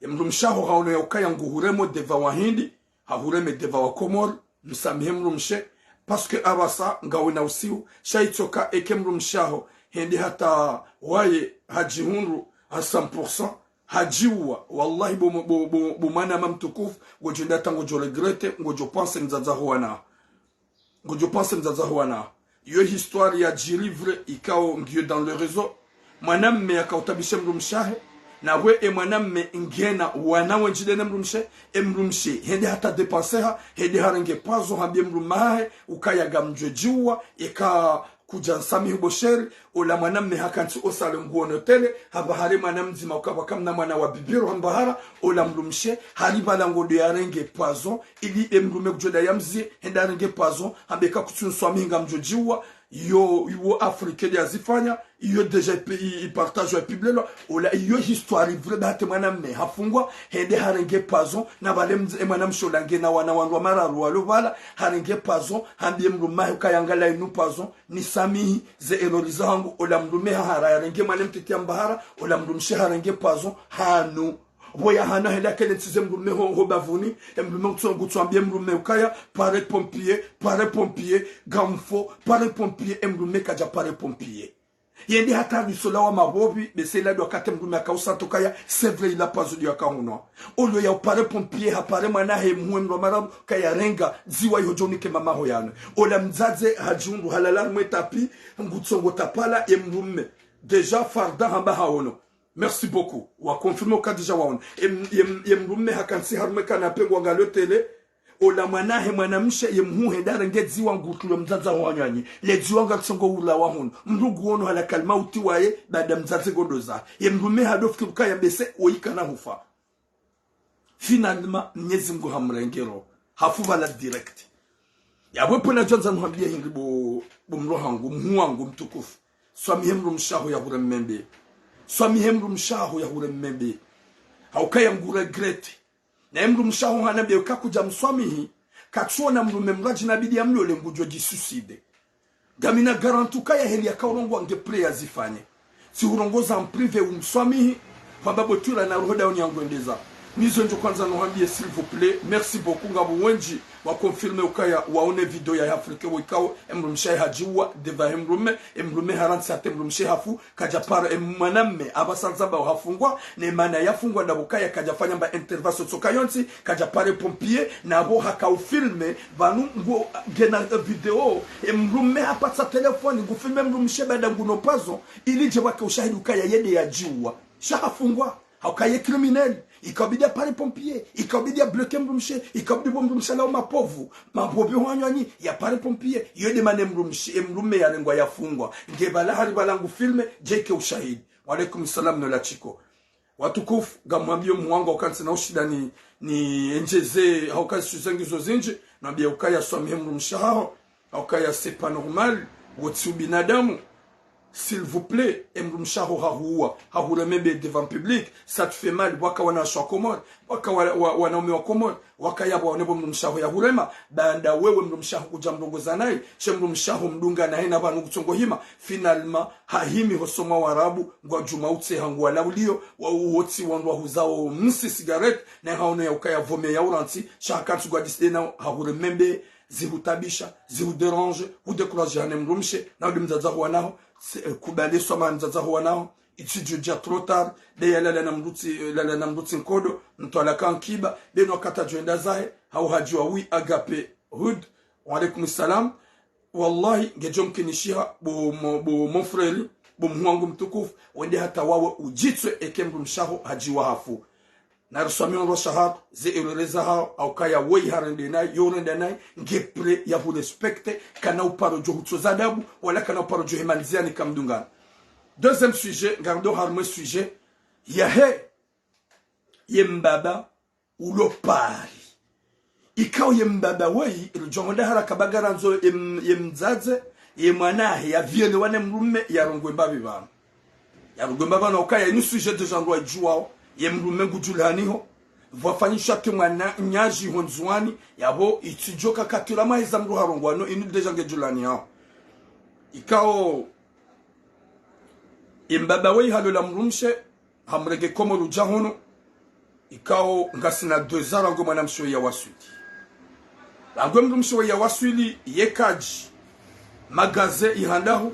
Emdrumshe haho haono ya ukaya nguhuremo devant wahindi, hahureme devant wa Komori, msamihe mdrumshe, parce que apvasa ngawe na usiu, sha itsoka eka emdrumshe haho hende hata waye hadjihundru à cent pour cent, hadjiuwa, wallahi bo, bo, bo, bo mwananya mtukufu, ngodjo enda hata ngodjo regretter, ngodjo penser mdzadze ho wana haho. Ngodjo penser mdzadze ho wana haho. Iyo histoire yadjiri vrai, ikao ngiyo dans le réseau. Mwanamme yakautabishe mdrumshe hahe. Na we emwanamme ngena wana wendji nde ne mdrumshe. Emdrumshe hende hata dépenser ha, hende harenge poison hambie mdrumme hahe, ukaya ngamdjo djiuwa, eka kudja nsamihi bo chéri. Ola mwanamme hakantsi o salon nguono télé, hapvahare mwana mdzima uka pvwa kamna mwana wa bibiro hambahara, ola mdrumshe, haripvala ngodo yarenge poison, ili emdrumme kudjo enda yamzie, hende harenge poison, hambe eka kutsu nswamihi ngamdjo djiuwa, yo, iwo Afrique nde yazifanya, iyo déjà ipi-, i, i partage wa ipiblelwa, ola iyo histoire vraie, bahati mwanamme hafungwa, hende harenge poison, na pvale mdze, emwanamshe ola ngena wana wandru wa mararu walo pvala, harenge poison, hambie mdrumme hahe ukaya ngala inu poison, nisamihi ze erreur zahangu, ola mdrumme hahara yarenge mwana mtiti hambahara, ola mdrumshe harenge poison, hanu. Pvo yahanu hende yakele ntsize mdrumme ho, ho bavuni, emdrumme ngutso, ngutso ambie mdrumme ukaya, pare pompier, pare pompier, ngamfo, pare pompier, emdrumme kadja pare pompier. Yende hata hadiso la wa mapvopvi, bese ila ndo wakati mdrumme yakausa tokaya, c'est vrai ila poison ndo yakahunwa. Olio ya upare pompier, hapare mwana hahe mhu emdru wa mararu, kaya renga, dziwa iho djo nike mama ho yanwe. Ola mdzadze hadjihundru halala harumwe tapis, ngutso ngo tapala, emdrumme. Déjà Farda hamba haono. Merci beaucoup. Wa confirmer uka déjà waono. Em, em, emdrumme hakantsi harumwe canapé ngwangalio télé. Ola mwana hahe mwanamshe ye mhu hende harenge dziwa ngutulo mdzadze ho wanyanyi. Le dziwa ngalitso ngo ulawa hunu. Mdru nguono halakal mauti waye, baada mdzadze ngondo za. Emdrumme hado fikiri ukaya bese, woyi kana hufa. Finalement, Mnyezi Mngu hamrenge roho. Hafu pvala direct. Yapvo pvo nadjo andza nuhambie hindri bo, bo mdru hangu, mhu wangu mtukufu. Swamihe mdrumshe haho yahureme mbe. Swamihe mdrumshe haho yahureme mbe. Haukaya ngu regretter. Na emdrumshe haho hanambia uka kudja mswamihi, katsuona mdrumme mradji nabidi yamlole ngudjo djisuicide. Ngamina garantie ukaya heli yakaurongowa nge prêt yazifanye. Tsihurongoza en privé umswamihi, hwamba bo twila na roho dauni yangu endeza. Nizo ndjo kwandza nuhambie, s'il vous plaît, merci beaucoup, ngapvo wendji wa confirmer ukaya waone video ya Afrique wo ikao, emdrumshe hahe hadjiuwa, devant emdrumme, emdrumme harantsi hata emdrumshe hafu, kadja pare, emwanamme, apvasa ndzamba hafungwa, ne mana yafungwa ndapvo kaya kadja fanya mba intervention tsoka yontsi, kadja pare pompier, napvo hakaufilme, pvanu ngu, ngena, eh, video, emdrumme hapatsa telefoni, ngufilme mdrumshe baada nguno poison, ili dje wake ushahidi ukaya yende yadjiuwa. Sha hafungwa. Hauka ye criminel, ikabidi ya pare pompier, ikabidi ya bloquer mdrumshe, ikabidi bo mdrumshe la umapvovu, mapvovu ho wanyanyi, ya pare pompier, iyo nde mana emdrumshe, emdrumme yarengwa yafungwa. Nge pvala hari pvala ngufilme, dje ke ushahidi. Wa alaikum salam no la chiko. Watukufu, ngamwambio mhu wangu hauka ntsina ushinda ni, ni endjeze, hauka sujet ngizo zindji, nambia ukaya swamihe mdrumshe haho, hauka ya c'est pas normal, wo tsi ubinadamu. S'il vous plaît, emdrumshe haho hahuwa, hahureme mbe devant public, ça te fait mal, pvwaka wanawashe wa Komori, pvwaka wa, wa, wanaume wa Komori, wakaya pvwaone bo mdrumshe haho yahurema, baanda wewe mdrumshe haho kudja mrongoza naye, she mdrumshe haho mdunga naye na pvanu kutsongo hima, finalement, hahimi hosoni mwa Warabu, ngwadjuma utseha nguwalaulio, wa uwotsi wandru wahuzao msi cigarette, na haono ya ukaya vome ya urantsi, sha hakantsi ngwadjiside nao, hahureme mbe, zihutabisha, zihuderange, hudécourager hane mdrumshe, na udi mdzadze ho wana haho, se, eh, kubali swamaha mdzadze ho wana haho, itsi djudja trop tard, be yalala na mdrutsi, eh, lala na mdrutsi nkodo, mtwalaka nkiba, be no wakati djo enda zahe, hau hadjiwa oui, Agape Hood, wa alaikum salam, wallahi, ngedjo mkinishiha, bo mo, bo mon frère, bo mhu wangu mtukufu, wende hata wawe udjitswe eka emdrumshe haho hadjiuwa hafu. Na riswamihi ondro shahar, ze erreur zahao, haukaya woyi harende nayi, yo urenda nayi, nge prêt ya hu respecter, kana uparo djo hutsoza adabu, wala kana uparo djo hema ndziani kamdungana. Deuxième sujet, ngarendo harumwa e sujet, yahe, ye mbaba, ulo Paris. Ikao ye mbaba woyi, ilo djongo nda haraka ba ngarandzo ye m-, ye mdzadze, ye mwana wahe, ya viole wane mdrume, ya rongowe mbapvi pvanu. Ya rongowe mbapvi pvanu, haukaya inu sujet déjà ndo wadjuwao, ye mdrume ngudjulaniho, pvwafanyisha te mwananyaji ho Ndzuwani, yapvo itsidjo kakatula mahiza mdru harongowa no, inu déjà ngedjulani hao. Ikao, ye mbaba woyi halola mdrumshe, hamrenge Komori udja hunu, ikao ngasina deux ans rangu mwanamshe woyi ya waswili. Rangu mdrumshe woyi ya waswili, ye kadji, magaze ihandahu,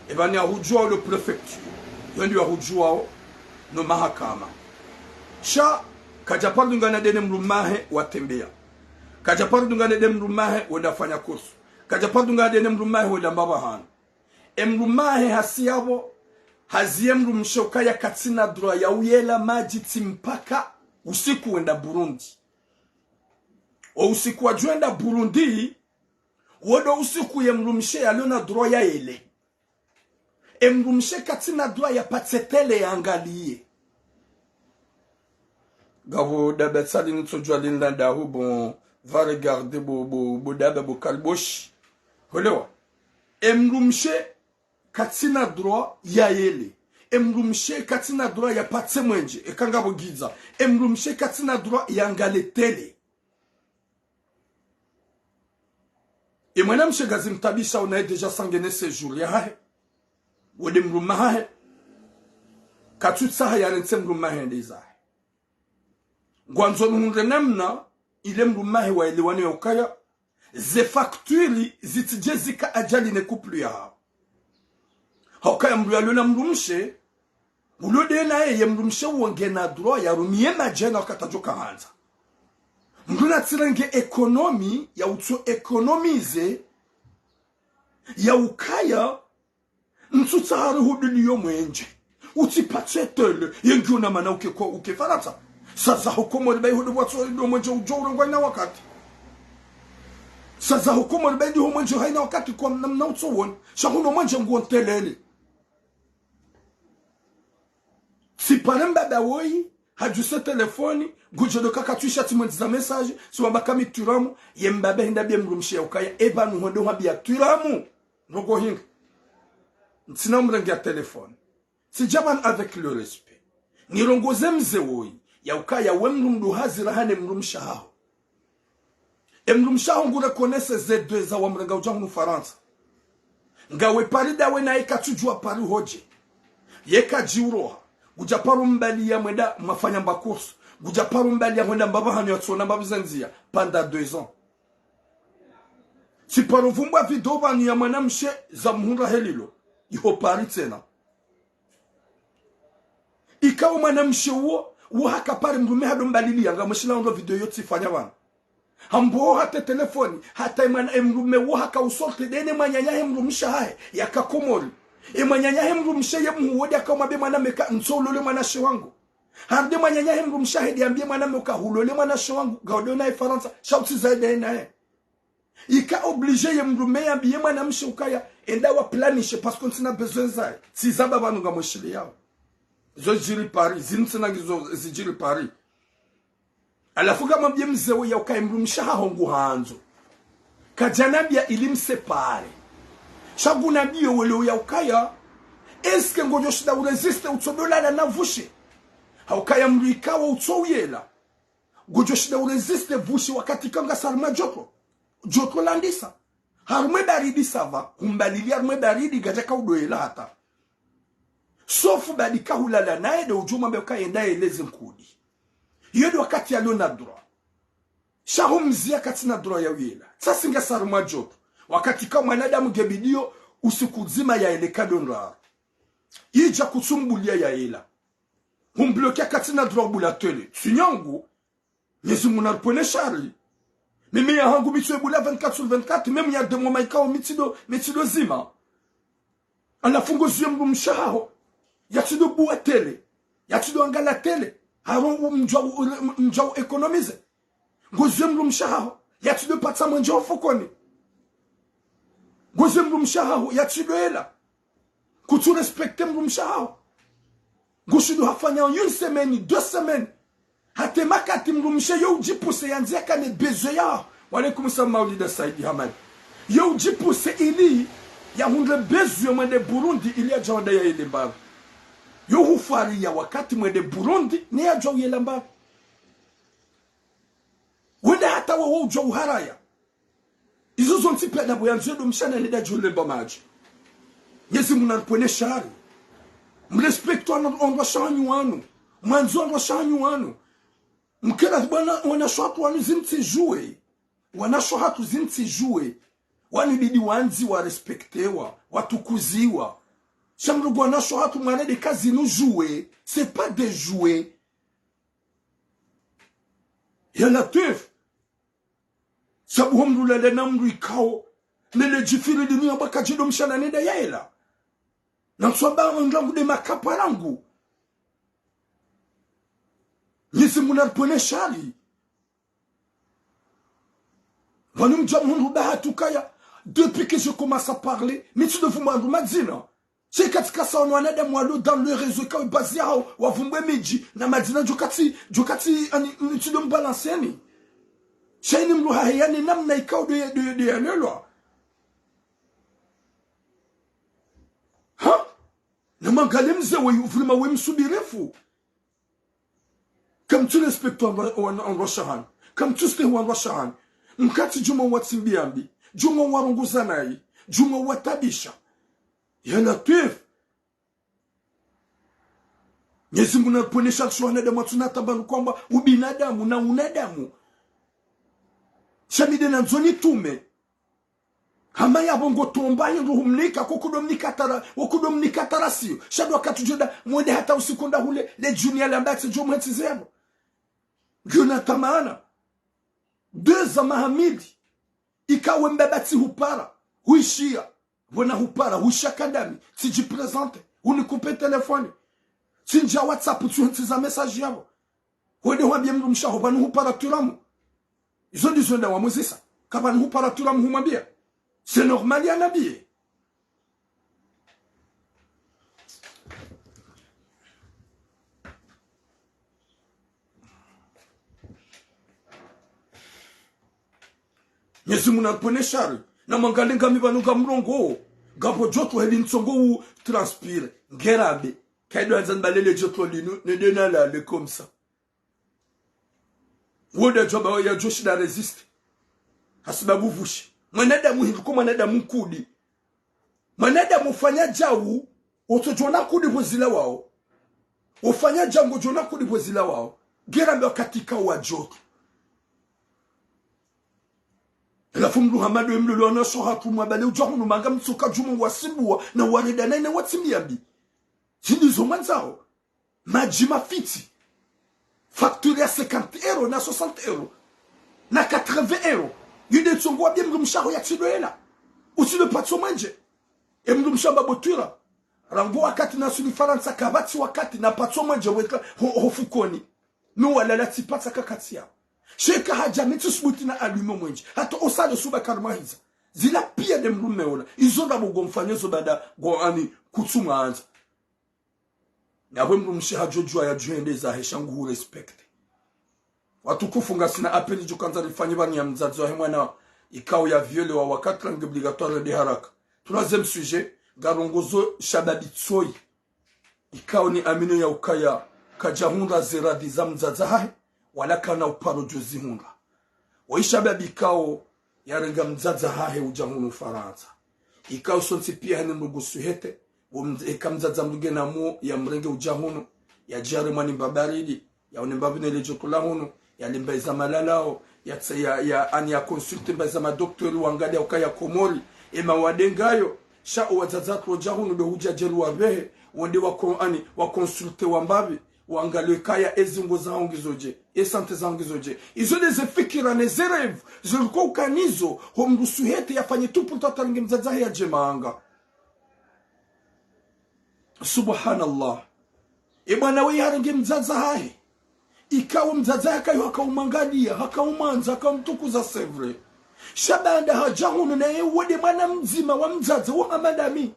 epvani yahudjuwao le préfecture, yo ndo yahudjuwao no mahakama. Sha, kadja paro dungana de ne mdrume wahe watembeya. Kadja paro dungana de mdrume wahe wenda fanya course. Kadja paro dungana de ne mdrume wahe wenda mbapvahanu. E mdrume wahe hasi yapvo, haziye mdrumshe ukaya katsina droit ya uyela madji tsi mpaka usiku wenda Burundi. O usiku wadjo wenda Burundi, wo ndo usiku ye mdrumshe yalona droit ya yele. E mdrumshe katsina droit ya patse télé ya angaliye. Ngapvo daba tsali nitsodjuwa linda ndahu, bon, va regarder bo, bo, bo daba bo kaliboshi. Holewa. E mdrumshe katsina droit ya yele. E mdrumshe katsina droit ya patse mwenje, eka ngapvo gidza. E mdrumshe katsina droit ya angale télé. E mwanamshe ngazi mtabisha unaye déjà sangene séjour yahahe. Wo nde mdrume wahahe. Katsutsaha yarentse mdrume wahe yende zahe. Ngwandzo nuhundre namna, ile mdrume wahe waelewane ya ukaya, ze facture zitsidje zika ajali ne couple yahao. Haukaya mdru yalona mdrumshe, ulo de naye ye mdrumshe wo ngena droit ya rumiye madji na wakati yadjo kahandza. Mdru natsirenge économie ya utso économiser, ya ukaya, ntsutsaha rihudiliyo mwenje. Utsipatse télé, ye ngiyo na mana uke ko, uke Farantsa. Sa zaho Komori bayi hudu bwatso do mwenje udjo urengwa hayina wakati. Sa zaho Komori bayi ndiho mwenje hayina wakati kwa mna, mna utso wona. Sha huno mwenje nguwo ntelele. Tsipare mbaba woyi, hadjuse telefoni, ngudjo do kaka twisha tsimwendziza message, tsimwamba kami turamu, ye mbaba hindri yambiye mdrumshe ya ukaya, eba nuhonde hwambiya turamu, ndrongo hindri. Ntsina umrenge ya telefoni. Tsidja pvanu avec le respect. Nirongoze mze woyi, ya ukaya we mdru mdru hazi raha ne mdrumshe haho. E mdrumshe haho ngu reconnaître ze deux ans wamrenga udja hunu Farantsa. Ngawe Paris dawe naye katsudjuwa Paris hodje. Ye kadji uroha. Ngudja paro mbaliya mwenda mwafanya mba course. Ngudja paro mbaliya mwenda mbapvahanu yatsona mbapvi ze ndziya. Pendant deux ans. Tsiparo vumbwa video pvanu ya mwanamshe za muhundra helilo. Iho Paris tsena. Ikao mwanamshe wo, wo haka pare mdrume hado mbaliliya, ngamwishiliya ondro video yo tsifanya pvanu. Hambo hata telefoni, hata e mwana, e mdrume wo haka usorte de ne mwananyahe mdrumshe hahe, yaka Komori. E mwananyahe mdrumshe ye muhu wo de yaka umwambiye mwanamme ka ntso ulole mwanashe wangu. Harudi mwananyahe mdrumshe hahe de yambiye mwanamme ka hulole mwanashe wangu, ngawudo naye Farantsa, sha utsi zaidi naye. Ika obligé ye mdrume yambiye mwanamshe ukaya, enda wa planishe, parce que ntsina besoin zaye. Tsi zamba pvanu ngamwishiliyao. Zo zidjiri Paris, zinu tsina ngizo zidjiri Paris. Halafu ngamwambiye mze wo ya ukaya mdrumshe haho nguhandzo. Kadjanambiya ili msépare. Sha ngunambiyo wele ya ukaya, est-ce que ngodjo shinda urésister utsodolala na vushe? Haukaya mdru ikao utso uyela. Ngodjo shinda urésister vushe wakati ikao ngasi harumwa djotro. Djotro landisa. Harumwa e baridi ça va, humbalili harumwa e baridi ngadjaka udoyela hata. Sauf badi kahulala naye de udjo mwambe uka yenda yeleze nkudi. Iyo de wakati yalona droit. Sha humziya katsina droit ya uyela. Tsasi ngasi harumwa djotro. Wakati ikao mwanadamu nge bidiyo usiku mdzima yayele nkado ndraru. Idja kutsumbuliya yayela. Humbloquer katsina droit ubula télé. Tsi nyangu, Mwenyezi Mungu naripvwene shari. Mimi ya hangu mitso ibula vingt-quatre sur vingt-quatre, même ya deux mois maikao mitsido, mitsido zima. Halafu ngoziye mdrumshe haho. Yatsido buwa télé. Yatsido angala télé. Aro u-, mdjwa u-, mdjwa u économiser. Ngoziwe mdrumshe haho, yatsidjo patsa mwenje ho fukoni. Ngoziwe mdrumshe haho, yatsidjo ela. Kutsu respecter mdrumshe haho. Ngushindo hafanya une semaine, deux semaines. Hata makati mdrumshe yo udjipuse yandzi yakane besoin yaho. Wa alaikum salam, Maulida Saidi Hamadi. Yo udjipuse ili yahundre besoin mwende Burundi ili yadje wanda yaele mbapvi. Yo hufwariya wakati mwende Burundi, ne yadjwa uyela mbapvi. Wende hata wo, wo udjwa uharaya. Izo zontsi pia ndapvo yandzo ndo mshe hanende yadje ulemba madji. Mwenyezi Mungu naripvwene shari. Mrespecte wana, wandrwashe hanyu wanu. Mwandzo wandrwashe hanyu wanu. Mkera bwana, wanashe hatru wanu zinu tsi jouet. Wanashe hatru zinu tsi jouet. Wanu bidi wandziwa, warespectewa, watukuziwa. Sha mdru wanashe hatru mwarende ka zinu jouet. C'est pas des jouets. Ya Latwif. Sabu ho mdru lale na mdru ikao, nele djifiri linu yamba kadji ndo mshe hanende yaela. Na ntswamba ndrangu nde makapva rangu. Mwenyezi Mungu naripvwene shari. Pvanu mdja mhundru baha tu kaya, depuis que je commence à parler, mi tsi ndo vumba wandru madzina. Sha katsika sawa no wanadamu walo dans le réseau, kawe bazi yaho, wavumbwe midji, na madzina djo katsi, djo katsi, ani, nitsi ndo mbalanseni. Sha ini mdru hahe yani namna ikao ndo ya, ndo ya, ndo yalelwa. Ha? Na mwangalie mze we, vraiment we msubirifu. Kamtsu respecte wandru, wandru, wandrwashe hanyu. Kamtsu stehi wandrwashe hanyu. Mkati djumwa watsimbiambi. Djumwa warongoza nayi. Djumwa watabisha. Ya Latwif. Mwenyezi Mungu naripvwene shari sho wanadamu watsuna tabu kwamba ubinadamu na unadamu. Sha mi nde nandzo nitume. Hama yapvo ngo tomba hindru humnika, ko kudo mnika tara, wo kudo mnika tara siyo. Sha ndo wakati udjo enda, mwende hata usiku nda hule, le junior lamba tsi djo mwetsi zemo. Ngiyo na tamana. Deux ans mahamidi. Ikawe mbaba tsi hupara, huishiya. Pvona hupara, huishiya kandami, tsi dji présenter, hunikupe telefoni. Tsi ndja WhatsApp, tsi huntsi za message yapvo. Hwende hwambiye mdrumshe haho, pvanu hupara turamu. Izo ndizo nda wamuzisa. Ka pvanu hupara turamu humwambiya. C'est normal ya nabiye. Mwenyezi Mungu naripvwene shari. Na mwangalie ngami pvanu ngamrongowo. Ngapvo joto heli ntsongo u transpire. Ngerabe. Kaido handza nibalele joto linu, nende nalale comme ça. Woda djwamba yadjoshinda résister. Hasibabu pvushe. Mwanadamu hindru ko mwanadamu nkudi. Mwanadamu ufanya djau, utsodjona nkudi pvo zilawao. Ufanya djau ngodjona nkudi pvo zilawao. Ngerambe wakati kawa joto. Halafu mdru hama ndo ye mlolo wanashe hatru mwabale udja hunu manga mtsuka djumwa wasibuwa na warenda na ine watsimbiambi. Zinu ndizo mwandzao. Madji mafiti. Facture ya cinquante euros na soixante euros. Na quatre-vingts euros. Yinde ntsongo wambiye mdrumshe haho yatsi ndo ela. Utsi ndo patso mwenje. E mdrumshe hamba bo twira. Rangu wakati nasuli Farantsa kapvatsi wakati napatso mwenje weka ho, ho fukoni. No walala tsipatsa kakati yao. Sha eka hadja mi tsi subuti na allumer mwenje. Hata osale suba karma hiza. Zila pia nde mdrume ola. Izo nda bo ngomfanyo zo baada ngo ani kutsunga handza. Yapvo mdrumshe hadjodjuwa yadjwende zahe sha ngu hurespecte. Watukufu ngasina appel djo kandza rifanye pvanu ya mdzadze wahe mwana ikao ya violewa wakati la nge obligatoire nde haraka. Troisième sujet, ngarongozo shababi tsoyi. Ikao ni amino ya ukaya kadjahundra ze radhi za mdzadze hahe, wala kana uparo djo zihundra. Woyi shababi ikao yarenga mdzadze hahe udja hunu Farantsa. Ikao sontsi pia hani mdru suhete, wo mdz-, eka mdzadze mdru ngena mo yamrenge udja hunu, yadje yare mwa nimba baridi, yaone mbapvi ne le joto la hunu, yalimba iza malalao, ya tsa-, ya, ya, ani ya consulte mba iza madoktori wangalia ukaya Komori, ema wadengayo, sha owadzadze watru udja hunu ndo hudja djeli wapvehe, wonde wa ko-, ani, wa consulte wambapvi, wangalie kaya ezingo zaho ngizo dje, e santé zaho ngizo dje. Izo nde ze fikira ne ze rêve, zo liko ukanizo, ho mdru suhete yafanye tout pour tata renge mdzadze hahe yadje manga. Subhanallah. E bwana we yarenge mdzadze hahe. Ikao mdzadze hakayo hakaumwangaliya, hakaumwandza, hakaumtukuza, c'est vrai. Sha baanda hadja hunu naye wo nde mwana mdzima wa mdzadze wo hama ndami.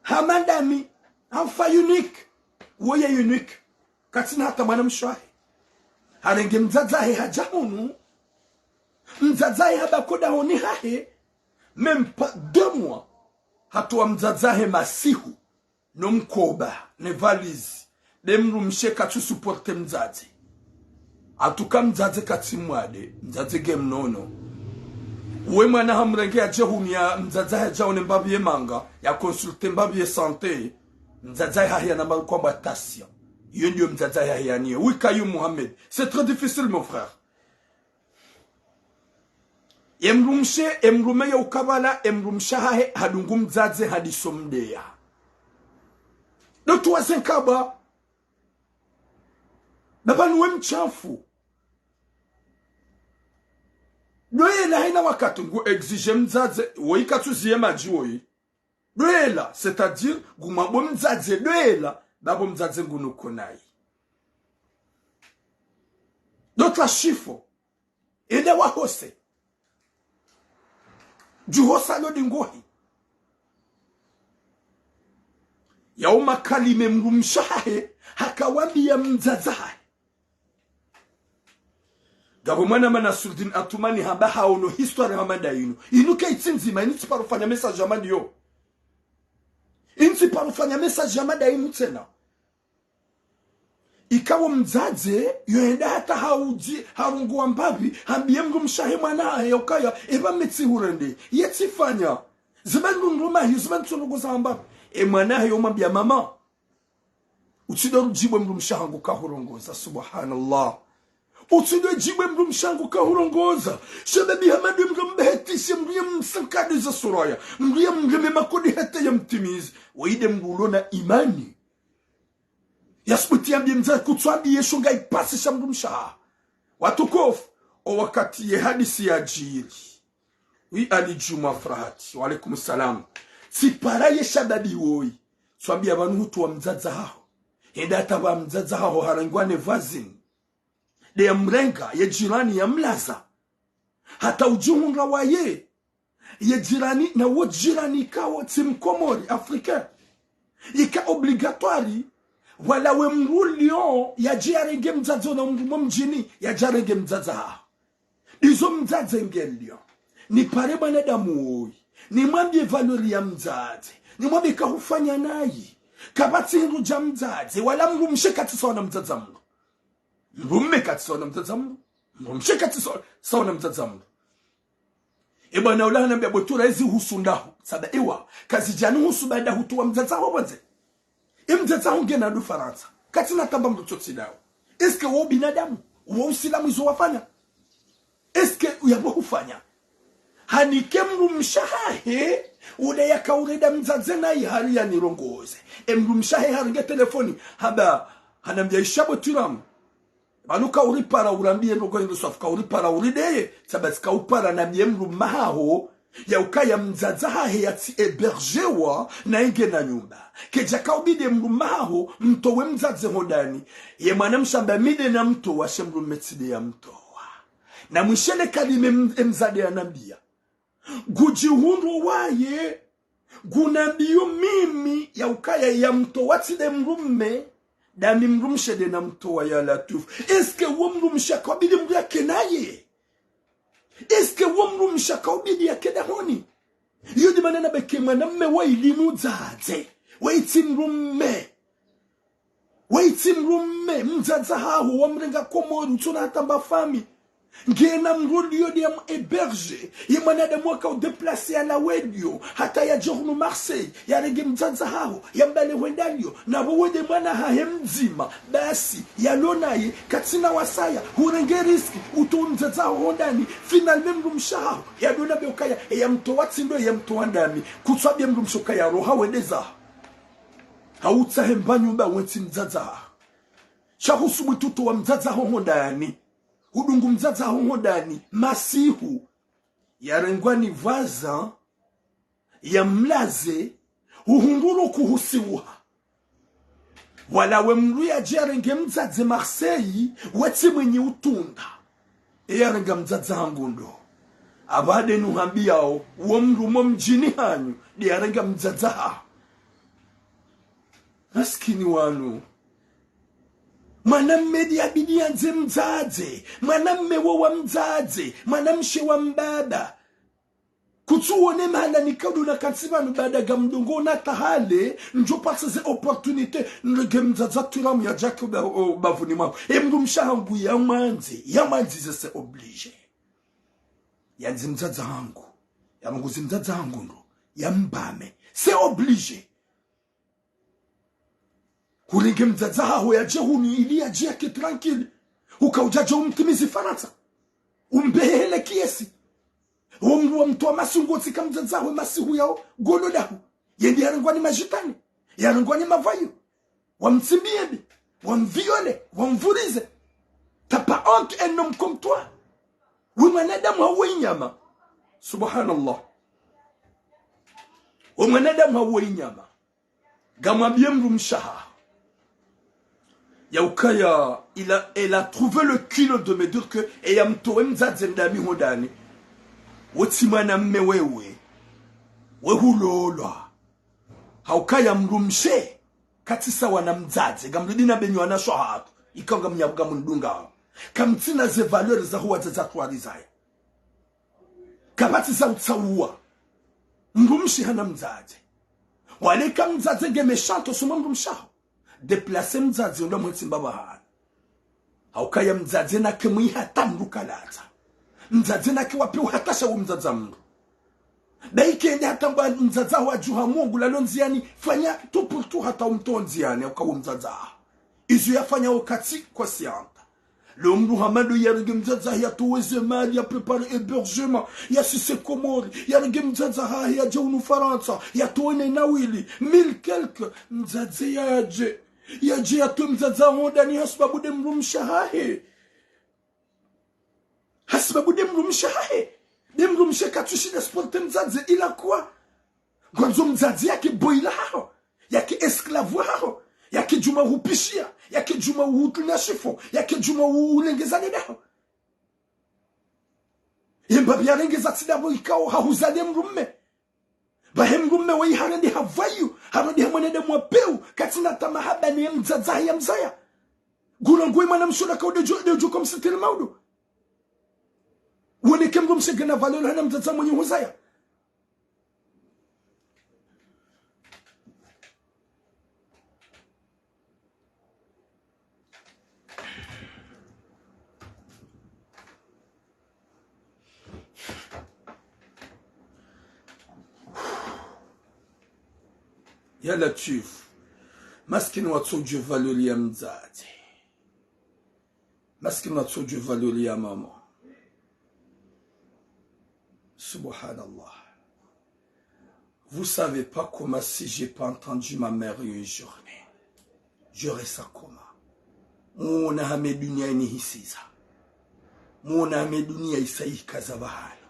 Hama ndami. Hafa unique. Woye unique. Katsina hata mwana mshe wahe. Harenge mdzadze hahe hadja hunu. Mdzadze hahe habaki dahoni hahe. Même pas deux mois. Hatowa mdzadze hahe masihu. No mkoba, ne valise, nde mdrumshe katsu supporter mdzadze. Hatuka mdzadze katsi mwade, mdzadze nge mnono. We mwana hamrenge yadje hunu ya mdzadze yadje yaone mbapvi ye manga, ya consulter mbapvi ye santé, mdzadze hahe yana maruko amba tension. Iyo ndiyo mdzadze hahe yaniye. Oui, Kayum Mohamed. C'est très difficile, mon frère. Ye mdrumshe, ye mdrume ye ukabala, ye mdrumshe hahe, hadungu mdzadze, hadiso mdeya. Ndo tuwaze nkaba. Baba nuwe mshafu. Ndo yela hayina wakati ngu exiger mdzadze, woyi katsuziye madji woyi. Ndo yela, c'est-à-dire, ngumwambo mdzadze, ndo yela, baba mdzadze ngunuko nayi. Ndo twa shifo. Ende wahose. Djuhosa lo dingohi. Yauma kalime mdrumshe hahe, hakawambiya mdzadze hahe. Ngapvo mwanama Nasruddin Atumani hamba haono histoire hama ndayinu. Inu kayitsi ndzima, inu tsiparo fanya message hama ndiyo. Inu tsiparo fanya message hama ndayinu tsena. Ikao mdzadze, yo enda hata haudji, harungu wa mbapvi, hambiye mdrumshe hahe mwana hahe yaukaya, eba mi tsi hurende, ye tsifanya. Ziba ndrundru mahi, ziba ntsorongoza hamba. E mwana hahe yo mwambiya mama. Utsido rudjibwe mdrumshe hangu kahurongoza, subhanallah. Utsido djibwe mdrumshe hangu kahurongoza. Shababi hamadi mdru mbehetishe mdru ya msankadi za suraya. Mdru ya mreme makodi hata ya mtimizi. Wayide mdru ulo na imani. Yasubuti yambiye mdzadze kutswambiye sho ngayipasisha mdrumshe hahe. Watukufu, o wakati ye hadisi yadjiri. Oui, Ali Djuma Farahati, wa alaykum salam. Tsipara ye shababi woyi. Tswambiya pvanu hutowa mdzadze haho. Hende hata pva mdzadze haho harengwa ne voisine. Nde yamrenga, ye jirani yamlaza. Hata udjihundra waye. Ye jirani, na wo jirani kawo tsi mkomori, africain. Ika obligatoire, wala we mdru Lyon, yadje yarenge mdzadze na mdru mo mdjini, yadje yarenge mdzadze haho. Ndizo mdzadze nge Lyon. Nipare mwanadamu woyi. Nimwambiye valeur ya mdzadze. Nimwambiye kahufanya nayi. Kapvatsi hindru dja mdzadze, wala mdrumshe katsi sawa na mdzadze mdru. Mdrume katsi sawa na mdzadze mdru. Mdrumshe katsi sawa, sawa na mdzadze mdru. E bwana ula hanambiya bwetura ezi husu ndahu. Saba ewa, kazidjani husu baada hutowa mdzadze haho pvondze. E mdzadze haho ngena ndo Farantsa. Katsina tamba mdru tsotsi ndawo. Est-ce que wo binadamu, wo usilamu izo wafanya? Est-ce que uyapvo hufanya? Hanike mdrumshe hahe, ude yakaurenda mdzadze nayi hari yanirongoze. E mdrumshe hahe harenge telefoni, hamba, hanambiya isha bweturamu. Pvanu kauripara urambiye ndrongo hindru swafi kauripara urideye, saba tsikaupara nambiye mdrume haho, yaukaya mdzadze hahe yatsi hébergewa na yenge na nyumba. Kedja kaubidi mdrume haho, mtowe mdzadze hondani. Ye mwana mshe hamba mi nde namtowa she mdrume tsi nde yamtowa. Na mwishele kalime m-, emdzadze yanambiya. Ngudjihundro waye, ngunambiyo mimi yaukaya yamtowa tsi nde mdrume, ndami mdrumshe nde namtowa ya Latwifu. Est-ce que wo mdrumshe yakaubidi mdru yake naye? Est-ce que wo mdrumshe yakaubidi yake dahoni? Iyo ndi mana nabeke mwanamme wa ilimu dzadze, wa itsi mdrume. Wa itsi mdrume, mdzadze haho, wamrenga Komori, utsona hata mba fami. Ngena mdru liyo nde yamu héberge, ye mwanadamu waka udéplacer yalawe liyo, hata yadje hunu Marseille, yarenge mdzadze haho, yambale hwenda liyo, na pvo wende mwana hahe mdzima, basi, yalo naye, katsina wasaya, hurenge risque, utowe mdzadze haho hondani, finalement mdrumshe haho, yadona be ukaya, eyamtowa tsi ndo, eyamtowa ndami, kutswambiya mdrumshe ukaya roha wende zaho. Hautsahe mba nyumba wentsi mdzadze haho. Sha husubutu utowa mdzadze haho hondani. Hudungu mdzadze haho hondani. Masihu. Yarengwa ni voisin. Yamlaze. Huhundru kuhusiwa. Wala we mndru yadje yarenge mdzadze Marseille, we tsi mwenye utunda. Eya renga mdzadze hangu ndo. Apvaha de nuhambiyao, wo mndru mo mdjini hanyu, de yarenga mdzadze haho. Masikini wanu. Mwanamme de yabidi yandze mdzadze, mwanamme wo wa mdzadze, mwanamshe wa mbaba. Kutsuwone mahala nikao ndo nakantsi pvanu baada ga mdrongo na tahale, ndjo pvatsi ze opportunité, nrenge mdzadze turamu yadje yake uba-, o, bavuni mwangu. E mndru mshe hangu yamwandze, yamwandzize, c'est obligé. Yandze mdzadze hangu, yamnguze mdzadze hangu ndo, yambame. C'est obligé. Hurenge mdzadze haho yadje hunu ili yadje yake tranquille. Uka udjadja umtimizi Farantsa. Umbehe hele kiasi. Wo mndru wa mtowa masihu ngo tsika mdzadze haho masihu yao, golo dahu. Ye nde yarengwa ni mashetwani. Yarengwa ni mavoyous. Wamtsimbiye mbi. Wamviole. Wamvurize. T'as pas honte, un homme comme toi. We mwanadamu hawe inyama. Subhanallah. We mwanadamu hawe inyama. Ngamwambiye mndru mshe haho. Ya ukaya, il a, elle a trouvé le culot de me dire que, eya mtowe mdzadze ndami hondani. We tsi mwanamme wewe. We hulolwa. Ha ukaya mndru mshe, katsi sawa na mdzadze, ngamrudi na benyi wanashe wahatru, ikao ngamnyabuga mndunga. Kamtsina ze valeur za huwa za zatwari zaya. Kapvatsi za utsauwa. Mndru mshe hana mdzadze. Wale ka mdzadze nge méchant, osoma mndru mshe haho. Déplacer mdzadze, unda mwetsi mbaba hana. Ha ukaya mdzadze nake mwi hata mndru kalatsa. Mdzadze nake wapi uhata sha wo mdzadze mndru. Baike ende hata mba mdzadze haho adjuha Mungu lalo ndziani, fanya tout pour tout hata umtowe ndziani, ha uka wo mdzadze haho. Izo yafanya wakati kwa sianta. Lo mndru hama ndo yarenge mdzadze hahe yatowe ze mali, ya préparer hébergement, ya sise Komori, yarenge mdzadze hahe yadje hunu Farantsa, yatowe ne nawili, mille quelque, mdzadze yadje. Yadje yatowe mdzadze haho hondani hasibabu de mndru mshe hahe. Hasibabu de mndru mshe hahe. De mndru mshe katsushinda supporter mdzadze ila kuwa. Ngwandzo mdzadze yake boila haho. Yake esclave haho. Yake djuma hupishiya. Yake djuma hutunya shifo. Yake djuma hulengeza ne daho. Ye mbapvi yarengeza tsi dapvo ikao hahuza de mndru mme. Bahi mndru mme wayi harende ha voyou, harende ha mwanadamu wa pewu, katsina hata mahaba ne mdzadze hahe yamzaya. Gula ngwe mwana mshe ola kao de djo, de djo comme c'était le maudo. Wone ke mndru mshe ngena valeur hana mdzadze mwenye huzaya. Ya Latwifu, maskini watsodjuwa valeur ya mdzadze. Maskini watsodjuwa valeur ya mama. Subhanallah. Vous savez pas comment si j'ai pas entendu ma mère une journée, j'aurais ça comment? Muona hama e dunia inihisiza. Muona hama e dunia isa ikaza bahana.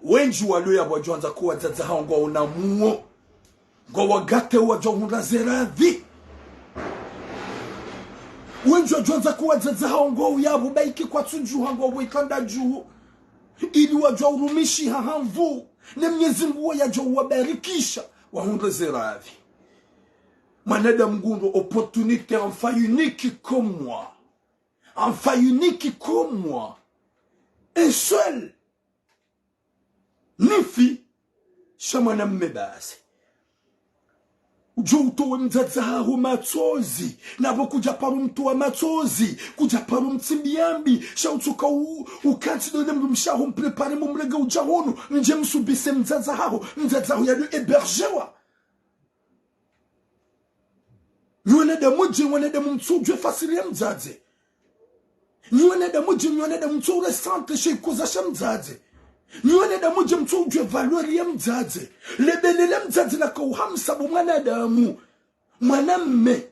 Wendji walo yapvo wadjwandza ko wadzadze hawo ngwaona muo. Ngwawagate wadjwa hundra ze radhi. Wendji wadjwandza ko wadzadze hawo ngwao yapvo baike kwatsudjuha ngwao ikanda dju. Ili wadjwa urumishiha ha nvu. Ne Mnyezi Mngu wo yadjwa uwabarikisha. Wahundre ze radhi. Mwanadamu ngu ndo opportunité, enfant unique comme moi. Enfant unique comme moi. Un seul. Nifi. Sha mwanamme basi. Udjo utowe mdzadze haho matsozi. Napvo kudja paro mtowa matsozi. Kudja paro mtsimbiya mbi. Sha utsoka u-, ukantsi ndo ne mndru mshe haho mpréparer mumrenge udja hunu. Mdje msubise mdzadze haho. Mdzadze haho yalo hébergewa. Nyi wanadamu dje, wanadamu mtsudjuwa fasiri ya mdzadze. Nyi wanadamu dje, nyi wanadamu mtsu ressentir she ikoza sha mdzadze. Nyi wanadamu dje mtsudjuwa valeur ya mdzadze. Lebele la mdzadze laka uhamsa bo mwanadamu. Mwanamme.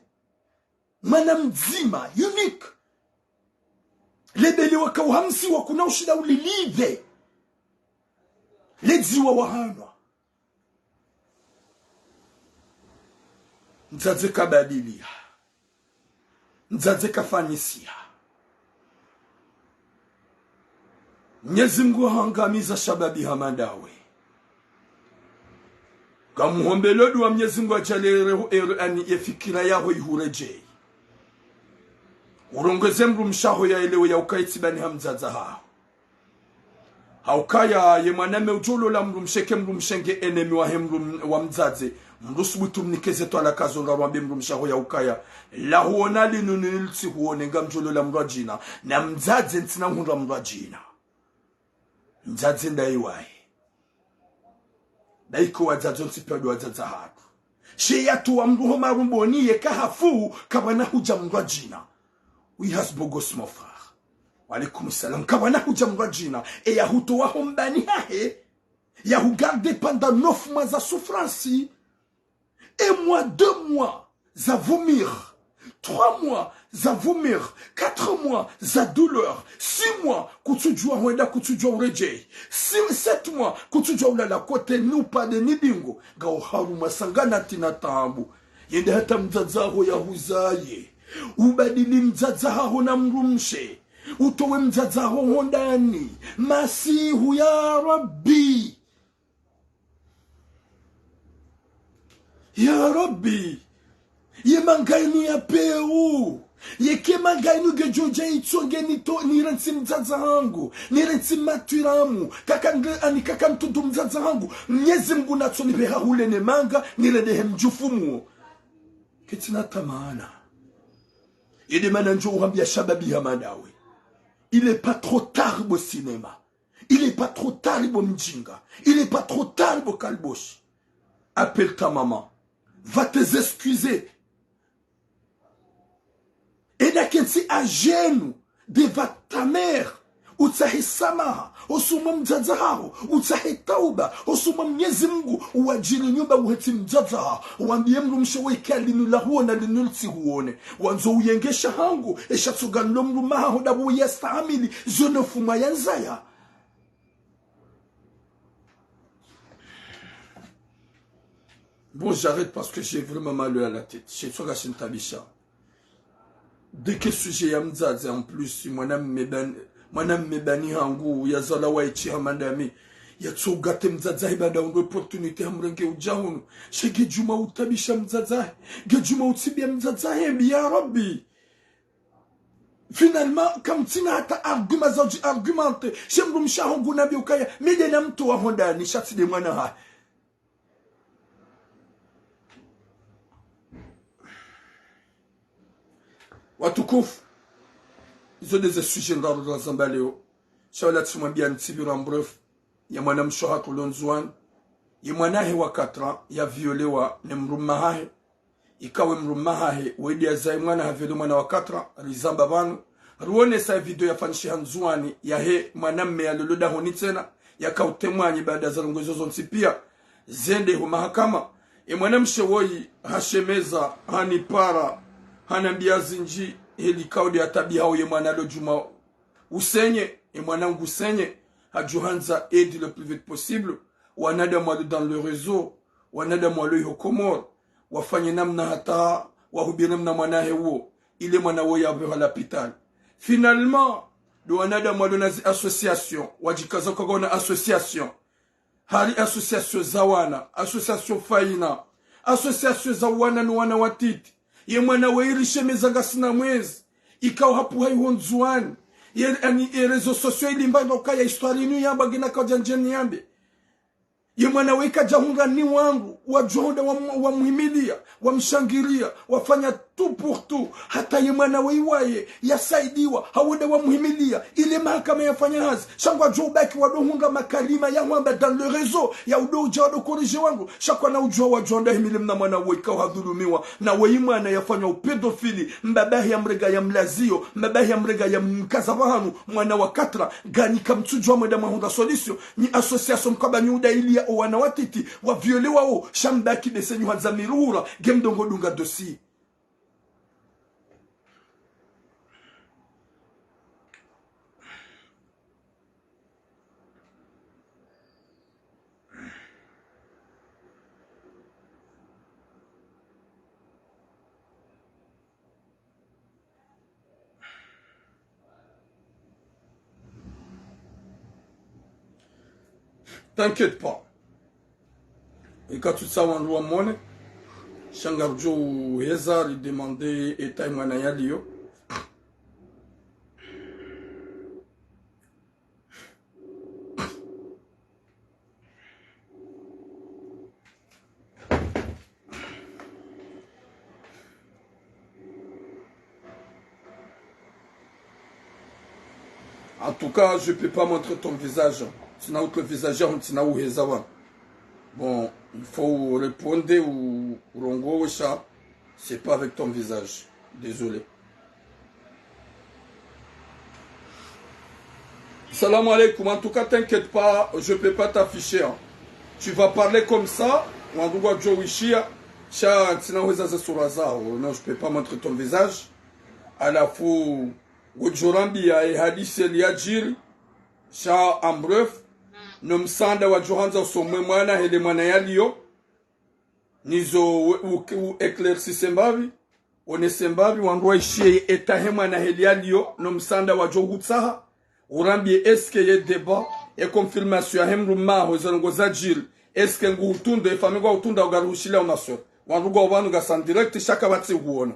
Mwana mdzima, unique. Lebele waka uhamsiwa kuna ushinda ulilipve. Ledziwa wahanwa. Mdzadze kabadiliha. Mdzadze kafanyisiha. Mnyezi Mngu hangamiza shababi hama ndawe. Ngamhombelo dua Mnyezi Mngu adjaanlie ere, ere, ani ye fikira yaho ihuredjeyi. Urongeze mdrumshe waho yaelewe ya ukaya tsi bani ha mdzadze haho. Haukaya ye mwanamme udjo lola mdrumshe, eka mdrumshe nge ennemi wahe mdrum-, wa mdzadze, mdru subutu mnike ze twalaka zo ngarwambe mdrumshe waho ya ukaya, la huona linu nilitsi huone ngamdjo lola mdru wa djina, na mdzadze ntsina uhundra mdru wa djina. Mdzadze ndayi waye. Ndayi ko wadzadze wontsi piya ndo wadzadze hatru. She yatowa mdru ho marumboni yeka hafu, kapvana hudja mdru wa djina. Oui, Hasbogos, mon frère. Wa alaykum salam. Kapvana hudja mdru wa djina. E yahutowa ho mbani hahe. Yahugarde pendant neuf mois za souffrance. Un mois, deux mois, za vomir. Trois mois, za vomir. Quatre mois, za douleur. Six mois, kutsudjuwa hwenda, kutsudjuwa uredjeyi. Six, sept mois, kutsudjuwa ulala kote, ni upande, ni bingo. Ngawo harumwa sanganati na taabu. Yende hata mdzadze haho yahuzaye. Ubadili mdzadze haho na mdrumshe. Utowe mdzadze haho hondani. Masihu ya Rabbi. Ya Rabbi, ye manga inu ya pewu. Yeka manga inu ngedjo dja itsonge nito-, nirantsi mdzadze hangu, nirantsi matwiramu, kaka nge-, ani kaka ntundu mdzadze hangu, Mnyezi Mngu natso nipve hahule ne manga, nirendehe mdjufu muo. Ketsina tamana. Yende mana ndjo uhambia shababi hama ndawe. Il est pas trop tard bo cinéma. Il est pas trop tard bo mdjinga. Il est pas trop tard bo kalboshi. Appelle ta maman. Va t'excuser. Enda kentsi à genoux devant ta mère. Utsahe samaha. Hosoni mwa mdzadze haho. Utsahe tauba. Hosoni mwa Mnyezi Mngu. Uwadjiri nyumba uhentsi mdzadze haho. Wambie mdrumshe we eka linu la huona linu litsi huone. Wandzo uyengesha hangu. Esha tsoga nilo mdrumme haho ndapvo yastahamili. Zo neuf mois yandzaya. Bon, j'arrête parce que j'ai vraiment mal à la tête. She tsoka shintabisha. Dès que sujet ya mdzadze, en plus, mwanamme ban-, mwanamme bani hangu, yazalwa waye tsi hama ndami. Yatso gâter mdzadze hahe baada undro opportunité hamrenge udja hunu. She ngedjuma utabisha mdzadze hahe. Ngedjuma utsibia mdzadze hahe, mbi ya Rabbi. Finalement, kamtsina hata argument za udji argumenter. She mdrumshe haho ngu nambi ukaya, mi nde namtowa hondani, sha tsi nde mwana hahe. Watukufu, izo nde ze sujet ngarudjo zamba leo. Sha wala tsimwambia ntsipvirwa, en bref. Ye mwanamshe hatru lo Ndzuwani. Ye mwana hahe wa quatre ans, ya violewa ne mdrumme hahe. Ikawo mdrumme hahe, wende yazaye mwana, ha viole mwana wa quatre ans, rizamba pvanu. Rionesa ye video yafanyishiha Ndzuwani, yahe mwanamme yalolwa dahoni tsena, yaka utemwanyi baada za ndrongoo izo zontsi pia, zende ho mahakama. Ye mwanamshe woyi, hashemeza, hanipara, hanambia zindji, heli kaudi atabihao ye mwana lo djuma usenye, ye mwana ngu senye, hadjuhandza aide le plus vite possible, wanadamu walo dans le réseau, wanadamu walo iho Comores, wafanye namna hata wahubiri mna mwana hahe wo, ile mwana wo yapvehwa lapitali. Finalement, ndo wanadamu walo na zi association, wadjikaza kwa wana association. Hari association za wana, association Faina, association za wana no wana watiti. Ye mwana we irishemeza ngasina mwezi, ikao hapvuha iho Ndzuwani. Ye, ani, ye réseaux sociaux ilimba ndo kaya histoire inu yamba ngina kaudja ndjeni yambe. Ye mwana we ikadja hundra ni wandru, wadjo honda wa, wamuhimilia, wamshangiria, wafanya tout pour tout. Hata ye mwana we iwaye, yasaidiwa, hawonda wamuhimilia, ile mahakama yafanya hazi. Sha ngwadjo ubaki wado hundra makalima ya hwamba dans le réseau, ya udo udja wado corriger wandru. Sha kwana udjua wadjo honda himili mna mwana we ikao hadhulumiwa. Na we imwana yafanywa upédophile, mbaba hahe yamrega yamlazio, mbaba hahe yamrega yamkaza pvahanu, mwana wa quatre ans, ngani kamtsudjua mwenda mwahundra solution. Nyi association mkaba nyi udailia o wana watiti, wa violewa wo, sha mbaki bese nyi handza miruhura, nge mdongo dunga dossier. T'inquiète pas. Eka tsutsaha wandru wamone, sha ngarudjo uheza ridemande état ye mwana yaliyo. En tout cas, je peux pas montrer ton visage. Tsina utre visage, tsina uheza wa. Bon, il faut répondre ou, ou rongowe sha, c'est pas avec ton visage. Désolé. Salam alaikum. En tout cas, t'inquiète pas, je peux pas t'afficher, hein. Tu vas parler comme ça, wandru ngwadjo wishiya, sha tsina uheza ze sura zaho. Non, je peux pas montrer ton visage. Halafu, ngodjo rambiya ye hadisi yadjiri, sha en bref, no msaanda wadjo handza usomwe mwana heli mwana yaliyo, nizo u, u, u éclaircisse mbapvi, onese mbapvi, wandru waishiye ye état he mwana heli yaliyo, no msaanda wadjo hutsaha, urambiye est-ce que ye débat, ye confirmation yahe mdrumme waho, ze ndrongoo zadjiri, est-ce que nguhutrunda, ye famille ngwahutrunda, ugaruhushiliya umasoro. Wandru ngwao pvanu ngasi en direct, sha kapvatsi huona.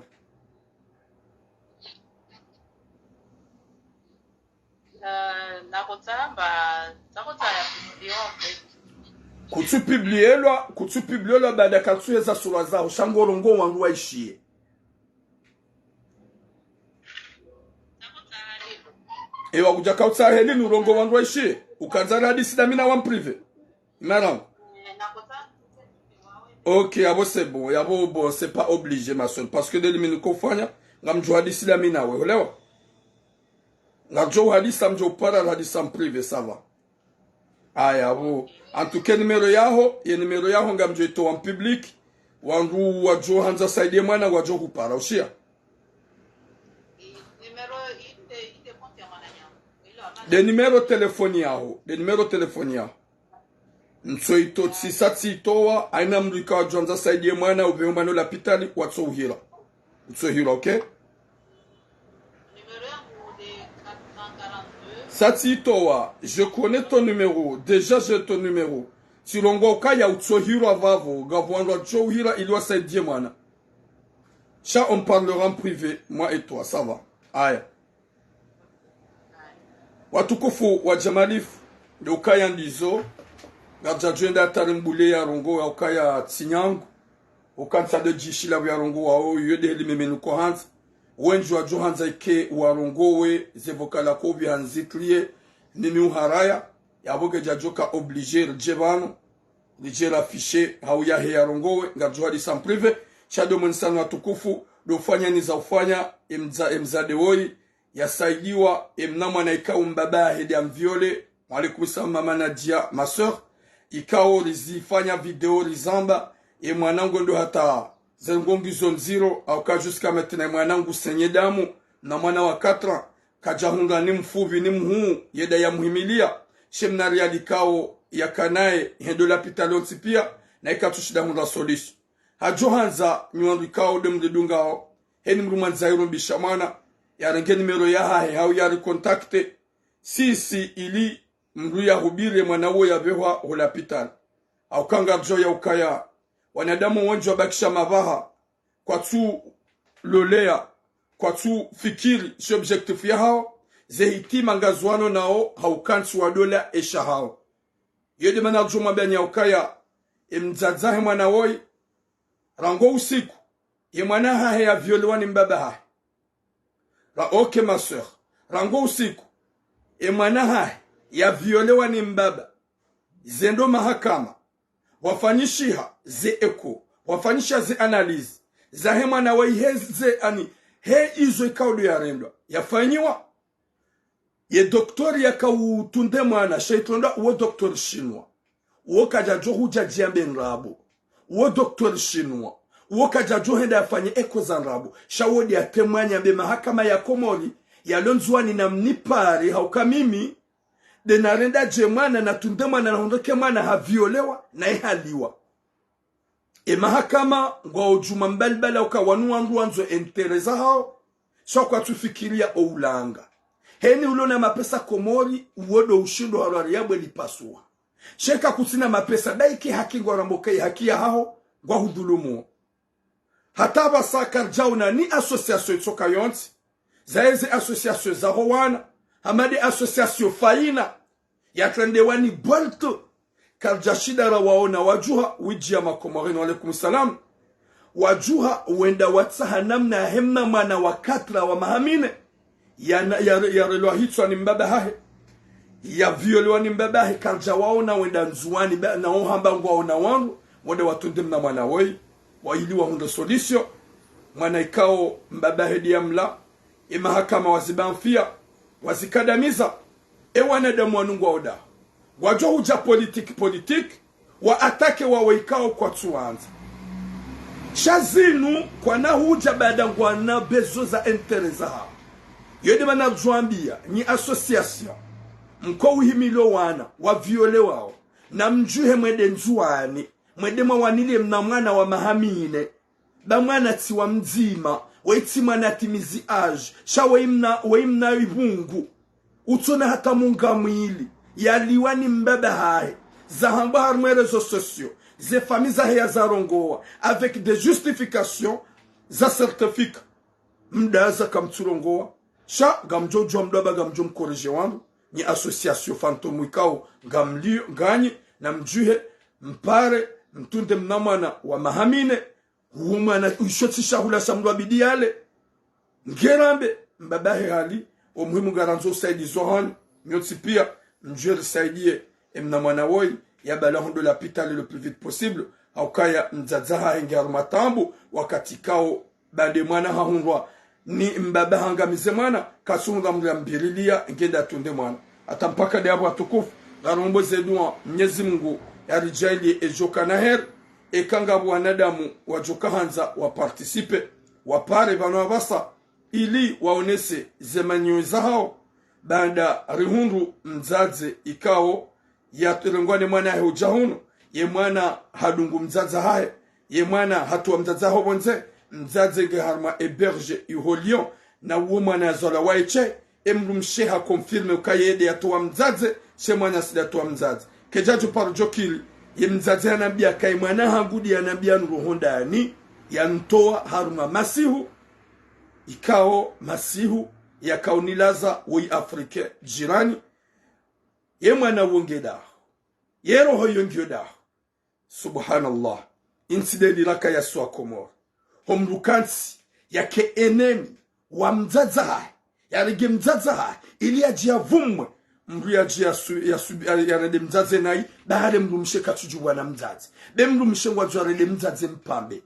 Euh, nakotsaha mba, nakotsaha ya publier, en fait. Kutsu publielwa, kutsu publielwa baada katsuheza sura zaho, sha ngorongowo wandru waishiye. Ewa, kudja kautsaha heli nurongowe wandru waishiye. Ukandza rihadisi dami nawe en privé. Marangu. Ok, yapvo c'est bon, yapvo bon, c'est pas obligé, ma sœur. Parce que de limini kofanya, ngamdjo hadisi dami nawe, hulewa? Ngamdjo uhadisa, mdjo upara hadisa en privé, ça va. Aya, bon. En tout cas, numéro yaho, ye numéro yaho ngamdjo itowa en public. Wandru wadjo handza saidiye mwana wadjo hupara, ushiya? De numéro téléphone yaho, de numéro téléphone yaho. Ntso ito, tsisa tsi itowa, haina mdru ikao ngudjo handza saidiye mwana, upvehe mwana ho lapitali, watso uhira. Utso hira, ok? Sa tsi itowa, je connais ton numéro, déjà j'ai ton numéro. Tsirongowa ukaya utso hira vavo, ngapvo wandru wadjo uhira ili wasaidiye mwana. Ça, on parlera en privé, moi et toi, ça va. Aya. Watukufu wa Jamalifu, ndo ukaya ndizo, ngardjadjo enda hata rimbuliye yarongowa ukaya tsi nyangu, ukantsa ndo djishila yarongowa, o, yo de heli mimi nuko handza. Wendji wadjo handza ike warongowe, ze vocal ko pvi handzi trier, nimi uharaya, yapvo ngedjadjoka obligé ridje pvanu, ridje rafficher, hau yahe yarongowe, ngardjo hadisa en privé, sha ndo mwenisanu watukufu, ndo ufanya niza ufanya, emdza, emdzadze woyi, yasaidiwa, emna mwana ikao mbaba hahe nde amviole. Wa alaikum salam, mama Nadia, ma sœur. Ikao rizifanya video rizamba, emwana ngo ndo hata ze ndrongoo ngizo ndziro, hauka jusqu'à maintenant emwana ngu saignée damu, na mwana wa quatre ans, kadjahundra ni mfupvi ni mhuu, ye nda yamuhimiliya, she mna riali ikao yakanaye, hende ho lapitali ontsi piya, na ikatsushinda hundra solution. Hadjo handza, nyi wandru ikao nde mridungao, heni mdru mwandza irumbisha mwana, yarenge numéro yahahe, hau yaricontacter, sisi ili mdru yahubiri emwana wo yapvehwa ho lapitali. Hauka ngardjo ya ukaya, wanadamu wendji wabakisha mapvaha, kwatsu loleya, kwatsu fikiri, shi objectif yahao, ze hitima ngazo wano nao, hauka ntsi wa dola esha hao. Yo nde mana ngardjo mwambiya nyi ukaya, emdzadze he mwana woyi, rangu usiku, ye mwana hahe yaviolewa ni mbaba hahe. Ra, ok, ma sœur. Rangu usiku, emwana hahe yaviolewa ni mbaba. Zendo mahakama, wafanyishiha ze écho, wafanyishiha ze analyse, zahe mwana woyi heze ani, he izo ikao ndo yarendwa, yafanyiwa. Ye docteur yakao utrunda emwana, she itrundwa uwo docteur chinois. Uwo kadjadjo hudja djambe ndrabo. Uwo docteur chinois. Uwo kadjadjo henda yafanye écho za ndrabo. Sha uwo nde yatremwanya mbe mahakama ya Komori, yalo Ndzuwani na mnipare, hauka mimi, nde narenda dje mwana, natrunde mwana, nahundre ke mwana haviolewa, na ehaliwa. Emahakama, ngwao djuma mbalimbali hauka wanu wandru wandzo intérêt zahao, sha kwatsu fikiriya oulanga. Heni ulo na mapesa Komori, uwo ndo ushindo harwari yabwe lipasuwa. Sheka kutsina mapesa, daike haki ngwarambo kayi haki yahaho, ngwahudhulumu. Hata pvasa karidjaona ni association itsoka yontsi, zaye ze association zaho wana, hama nde association Faina, yatrendewa ni Bolt, karidjashinda rawaona wadjuha, widjiya Makomoreni, wa alaikum salam. Wadjuha wenda watsaha namna yahe mna mwana wa quatre wa maha mine, ya, ya, yarelwa hitswa ni mbaba hahe, yaviolewa ni mbaba hahe, karidjawaona wenda Ndzuwani, ba, na ohamba ngwaona wandru, wende watunde mna mwana woyi, wa ili wahundre solution. Mwana ikao mbaba hahe ndiye amla, e mahakama wazibamfia, wazikadamiza. E wanadamu wanu ngwaoda, wadjo hudja politique, politique, wa attaquer wawo ikao kwatsuwandza. Sha zinu kwana hudja baada ngwana besoin za intérêt zahawo. Yo nde mana ridjwambia, nyi association, mko uhimilo wana, waviolewao, namdjuhe mwende Ndzuwani, mwende mwawaniliye mna mwana wa maha mine, ba mwana tsi wa mdzima, woyi tsi mwana timizi âge, sha woyi mna, woyi mna ibungu. Utsona hata munga mwili, yaliwa ni mbaba hahe, zahambwa harumwa e réseaux sociaux, ze famille zahe yazarongowa, avec des justifications za certificat. Mdaza kamtsurongowa, sha ngamdjo djuwa mdwaba ngamdjo mcorriger wandru, nyi association fantôme ikao ngamlio, nganyi, namdjuhe, mpare, mtunde mna mwana wa maha mine, uwo mwana isho tsi shahula sha mdru abidi yale. Ngerambe, mbaba hahe hali, o muhimu ngarandzo usaidizi wahanyu, nyontsi pia, mdjuwe risaidiye, e mna mwana woyi, yabalwe hondro lapitali le plus vite possible, ha ukaya mdzadze hahe nge harumwa taabu, wakati ikao, ba nde mwana hahundrwa, ni mbaba hangamize mwana, katsuhundra mdru yamvirilia, ngende atunde mwana. Hata mpaka nde apvo watukufu, ngarombo ze dua, Mnyezi Mungu, yaridjaaliye edjoka na heri, eka ngapvo wanadamu wadjoka handza waparticiper, wapare pvanu apvasa, ili waonese ze manyoyo zahawo, baanda rihundru mdzadze ikao yarengwa ne mwana hahe udja hunu, ye mwana hadungu mdzadze hahe, ye mwana hatowa mdzadze haho pvondze, mdzadze nge harumwa héberge iho Lyon, na uwo mwana yazalwa waye she, e mdrumshe haconfirmer ukaya yeye nde yatowa mdzadze, she mwana tsi nde yatowa mdzadze. Kedjadjo paro djokili, ye mdzadze hanambia kayi mwana hangu nde yanambia nuroho ndani, yanitowa harumwa masihu, ikao masihu, yakao nilaza woyi Afrique jirani, ye mwana wo nge daho, ye roho yo ngiyo daho. Subhanallah. Intsi nde liraka ya swa Komori. Ho mdru kantsi yake ennemi wa mdzadze hahe, yarenge mdzadze hahe, ili yadje yavumwe, mdru yadje yasu-, yasu-, ya-, yarende mdzadze nayi, ba hale mdrumshe katsudjuwa na mdzadze. Be mdrumshe ngwadjo yarende mdzadze mpambe.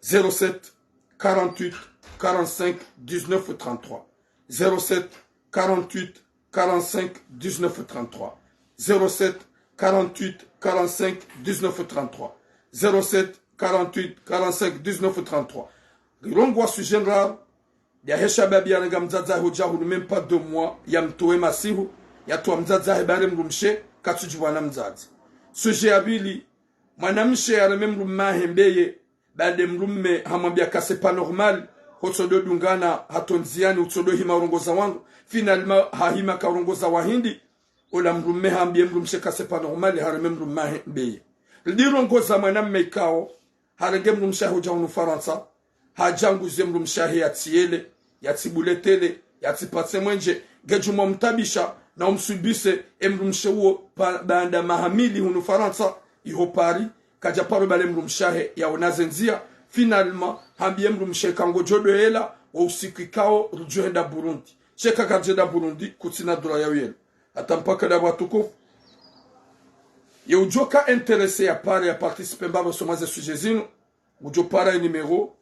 Zéro sept, quarante-huit, quarante-cinq, dix-neuf, trente-trois. Zéro sept, quarante-huit, quarante-cinq, dix-neuf, trente-trois. Zéro sept, quarante-huit, quarante-cinq, dix-neuf, trente-trois. Zéro sept, quarante-huit, quarante-cinq, dix-neuf, trente-trois. Rirongowa sujet ndraru, yahe shababi yarenga mdzadze hahe udja hunu même pas deux mois, yamtowa masihu, yatowa mdzadze hahe ba hale mdrumshe, katsudjuwa na mdzadze. Sujet ya pvili, mwanamshe yareme mdrumme hahe mbeye, baanda mdrumme hamwambia ka c'est pas normal, hotsodo dungana, hato ndziani, utsodo hima urongoza wandru, finalement hahima karongoza wahindi, ola mdrumme hambiye mdrumshe ka c'est pas normal, hareme mdrumme hahe mbeye. Lidirongoza mwanamme ikao, harenge mdrumshe hahe udja hunu Farantsa, hadjanguze mdrumshe hahe yatsiyele, yatsibuletele, yatsipatse mwenje, ngedjuma umtabisha, na umsubise, e mdrumshe uwo pa-, baanda maha mili hunu Farantsa, iho Paris, kadja paro bale mdrumshe hahe yaona ze ndzia, finalement, hambiye mdrumshe ka ngodjo doyela, wo usiku ikao, rudjo henda Burundi. Sheka karidjenda Burundi, kutsina droit ya uyela. Hata mpaka nde apvo watukufu. Ye udjoka intéressé yapare yaparticiper mbapvo usoma ze sujet zinu, udjo para ye numéro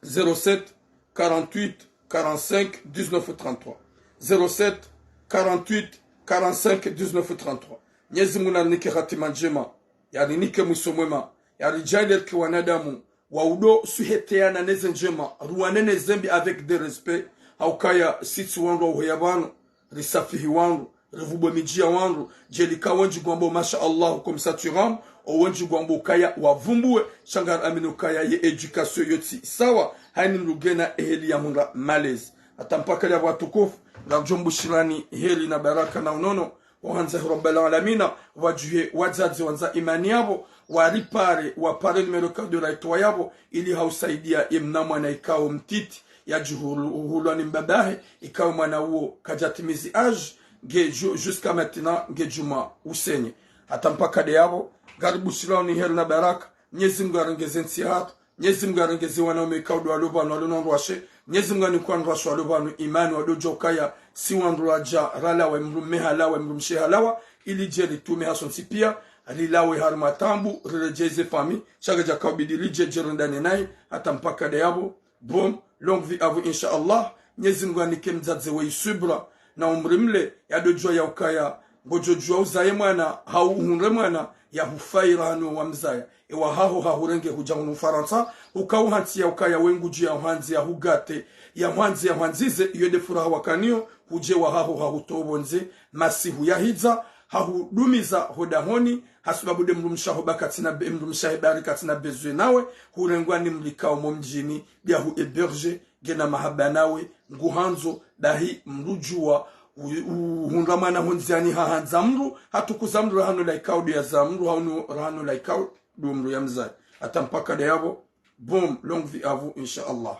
zéro sept, quarante-huit, quarante-cinq, dix-neuf, trente-trois. Zéro sept, quarante-huit, quarante-cinq, dix-neuf, trente-trois. Mnyezi Mungu narinike hatima ndjema, yarinike mwiso mwema, yaridjaaliye rike wanadamu, wa udo suheteana neze ndjema, ruwane neze mbi avec des respects, ha ukaya si tsi wandru wa uheya pvanu, risafihi wandru, rivubwe midji ya wandru, djeli ka wendji ngwambo masha Allah, comme ça tu rames, o wendji ngwambo ukaya wavumbuwe, sha ngari amini ukaya ye éducation yo tsi sawa, hayini mdru ngena eheli ya hundra malezi. Hata mpaka nde apvo watukufu, ngaridjo mbushirani heri na baraka na unono, Wahandza hi Rabbal Alamina, wadjuhe wadzadze wandza imani yapvo, waripare, wapare numéro ikao ndo raitowa yapvo, ili hausaidia ye mna mwana ikao mtiti, yadjuhulu-, uhulwa ni mbabahe, ikao mwana uwo kadjatimizi âge, nge ju-, jusqu'à maintenant, nge djuma usenye. Hata mpaka nde yapvo, ngaribushilwao ni heri na baraka, Mnyezi Mngu yarengeze ntsi yahatru, Mnyezi Mngu yarengeze wanaume ikao ndo walo pvanu walo na ndrwashe. Mnyezi Mngu yanike wandrwashe walo pvanu imani, wadodjuwa ukaya si wandru radja ralawa, mdrume halawa, mdrumshe halawa, ili dje ritume hasontsi pia, rilawe harumwa taabu, riredjeze famiyi, sha kadjaka ubidi ridje dje rindane nayi, hata mpaka nde yapvo. Bon, longue vie à vous, insha Allah. Mnyezi Mngu yanike mdzadze weyi subra na umri mle, yadodjuwa ya ukaya, ngodjodjuwa uzaye mwana, hau uhundre mwana, yahufayi rahana wamzaya. Ewahaho hahurenge hudja hunu Farantsa, hukauhantsi ya ukaya we ngudjo yahuhandzi yahugate, yahuhandzi yahuhandzize, iyo nde furaha wakanayo, hudje wahaho hahutowa pvondze, masihu yahidza, hahudumiza hodahoni, hasibabu nde mdrumshe waho ba katsina be-, mdrumshe wahe bari katsina besoin nawe, hurengwa ni mdru ikao mo mdjini, nde yahu héberger, ngena mahaba nawe, nguhandzo, bahi mdru djuwa, u-, uhundra mwana hondziani hahandza mdru, hatukuza mdru rahana la ikao ndo yazaa mdru, hau rahana la ikao ndo mdru yamzaya. Hata mpaka nde yapvo, bon, longue vie à vous, insha Allah.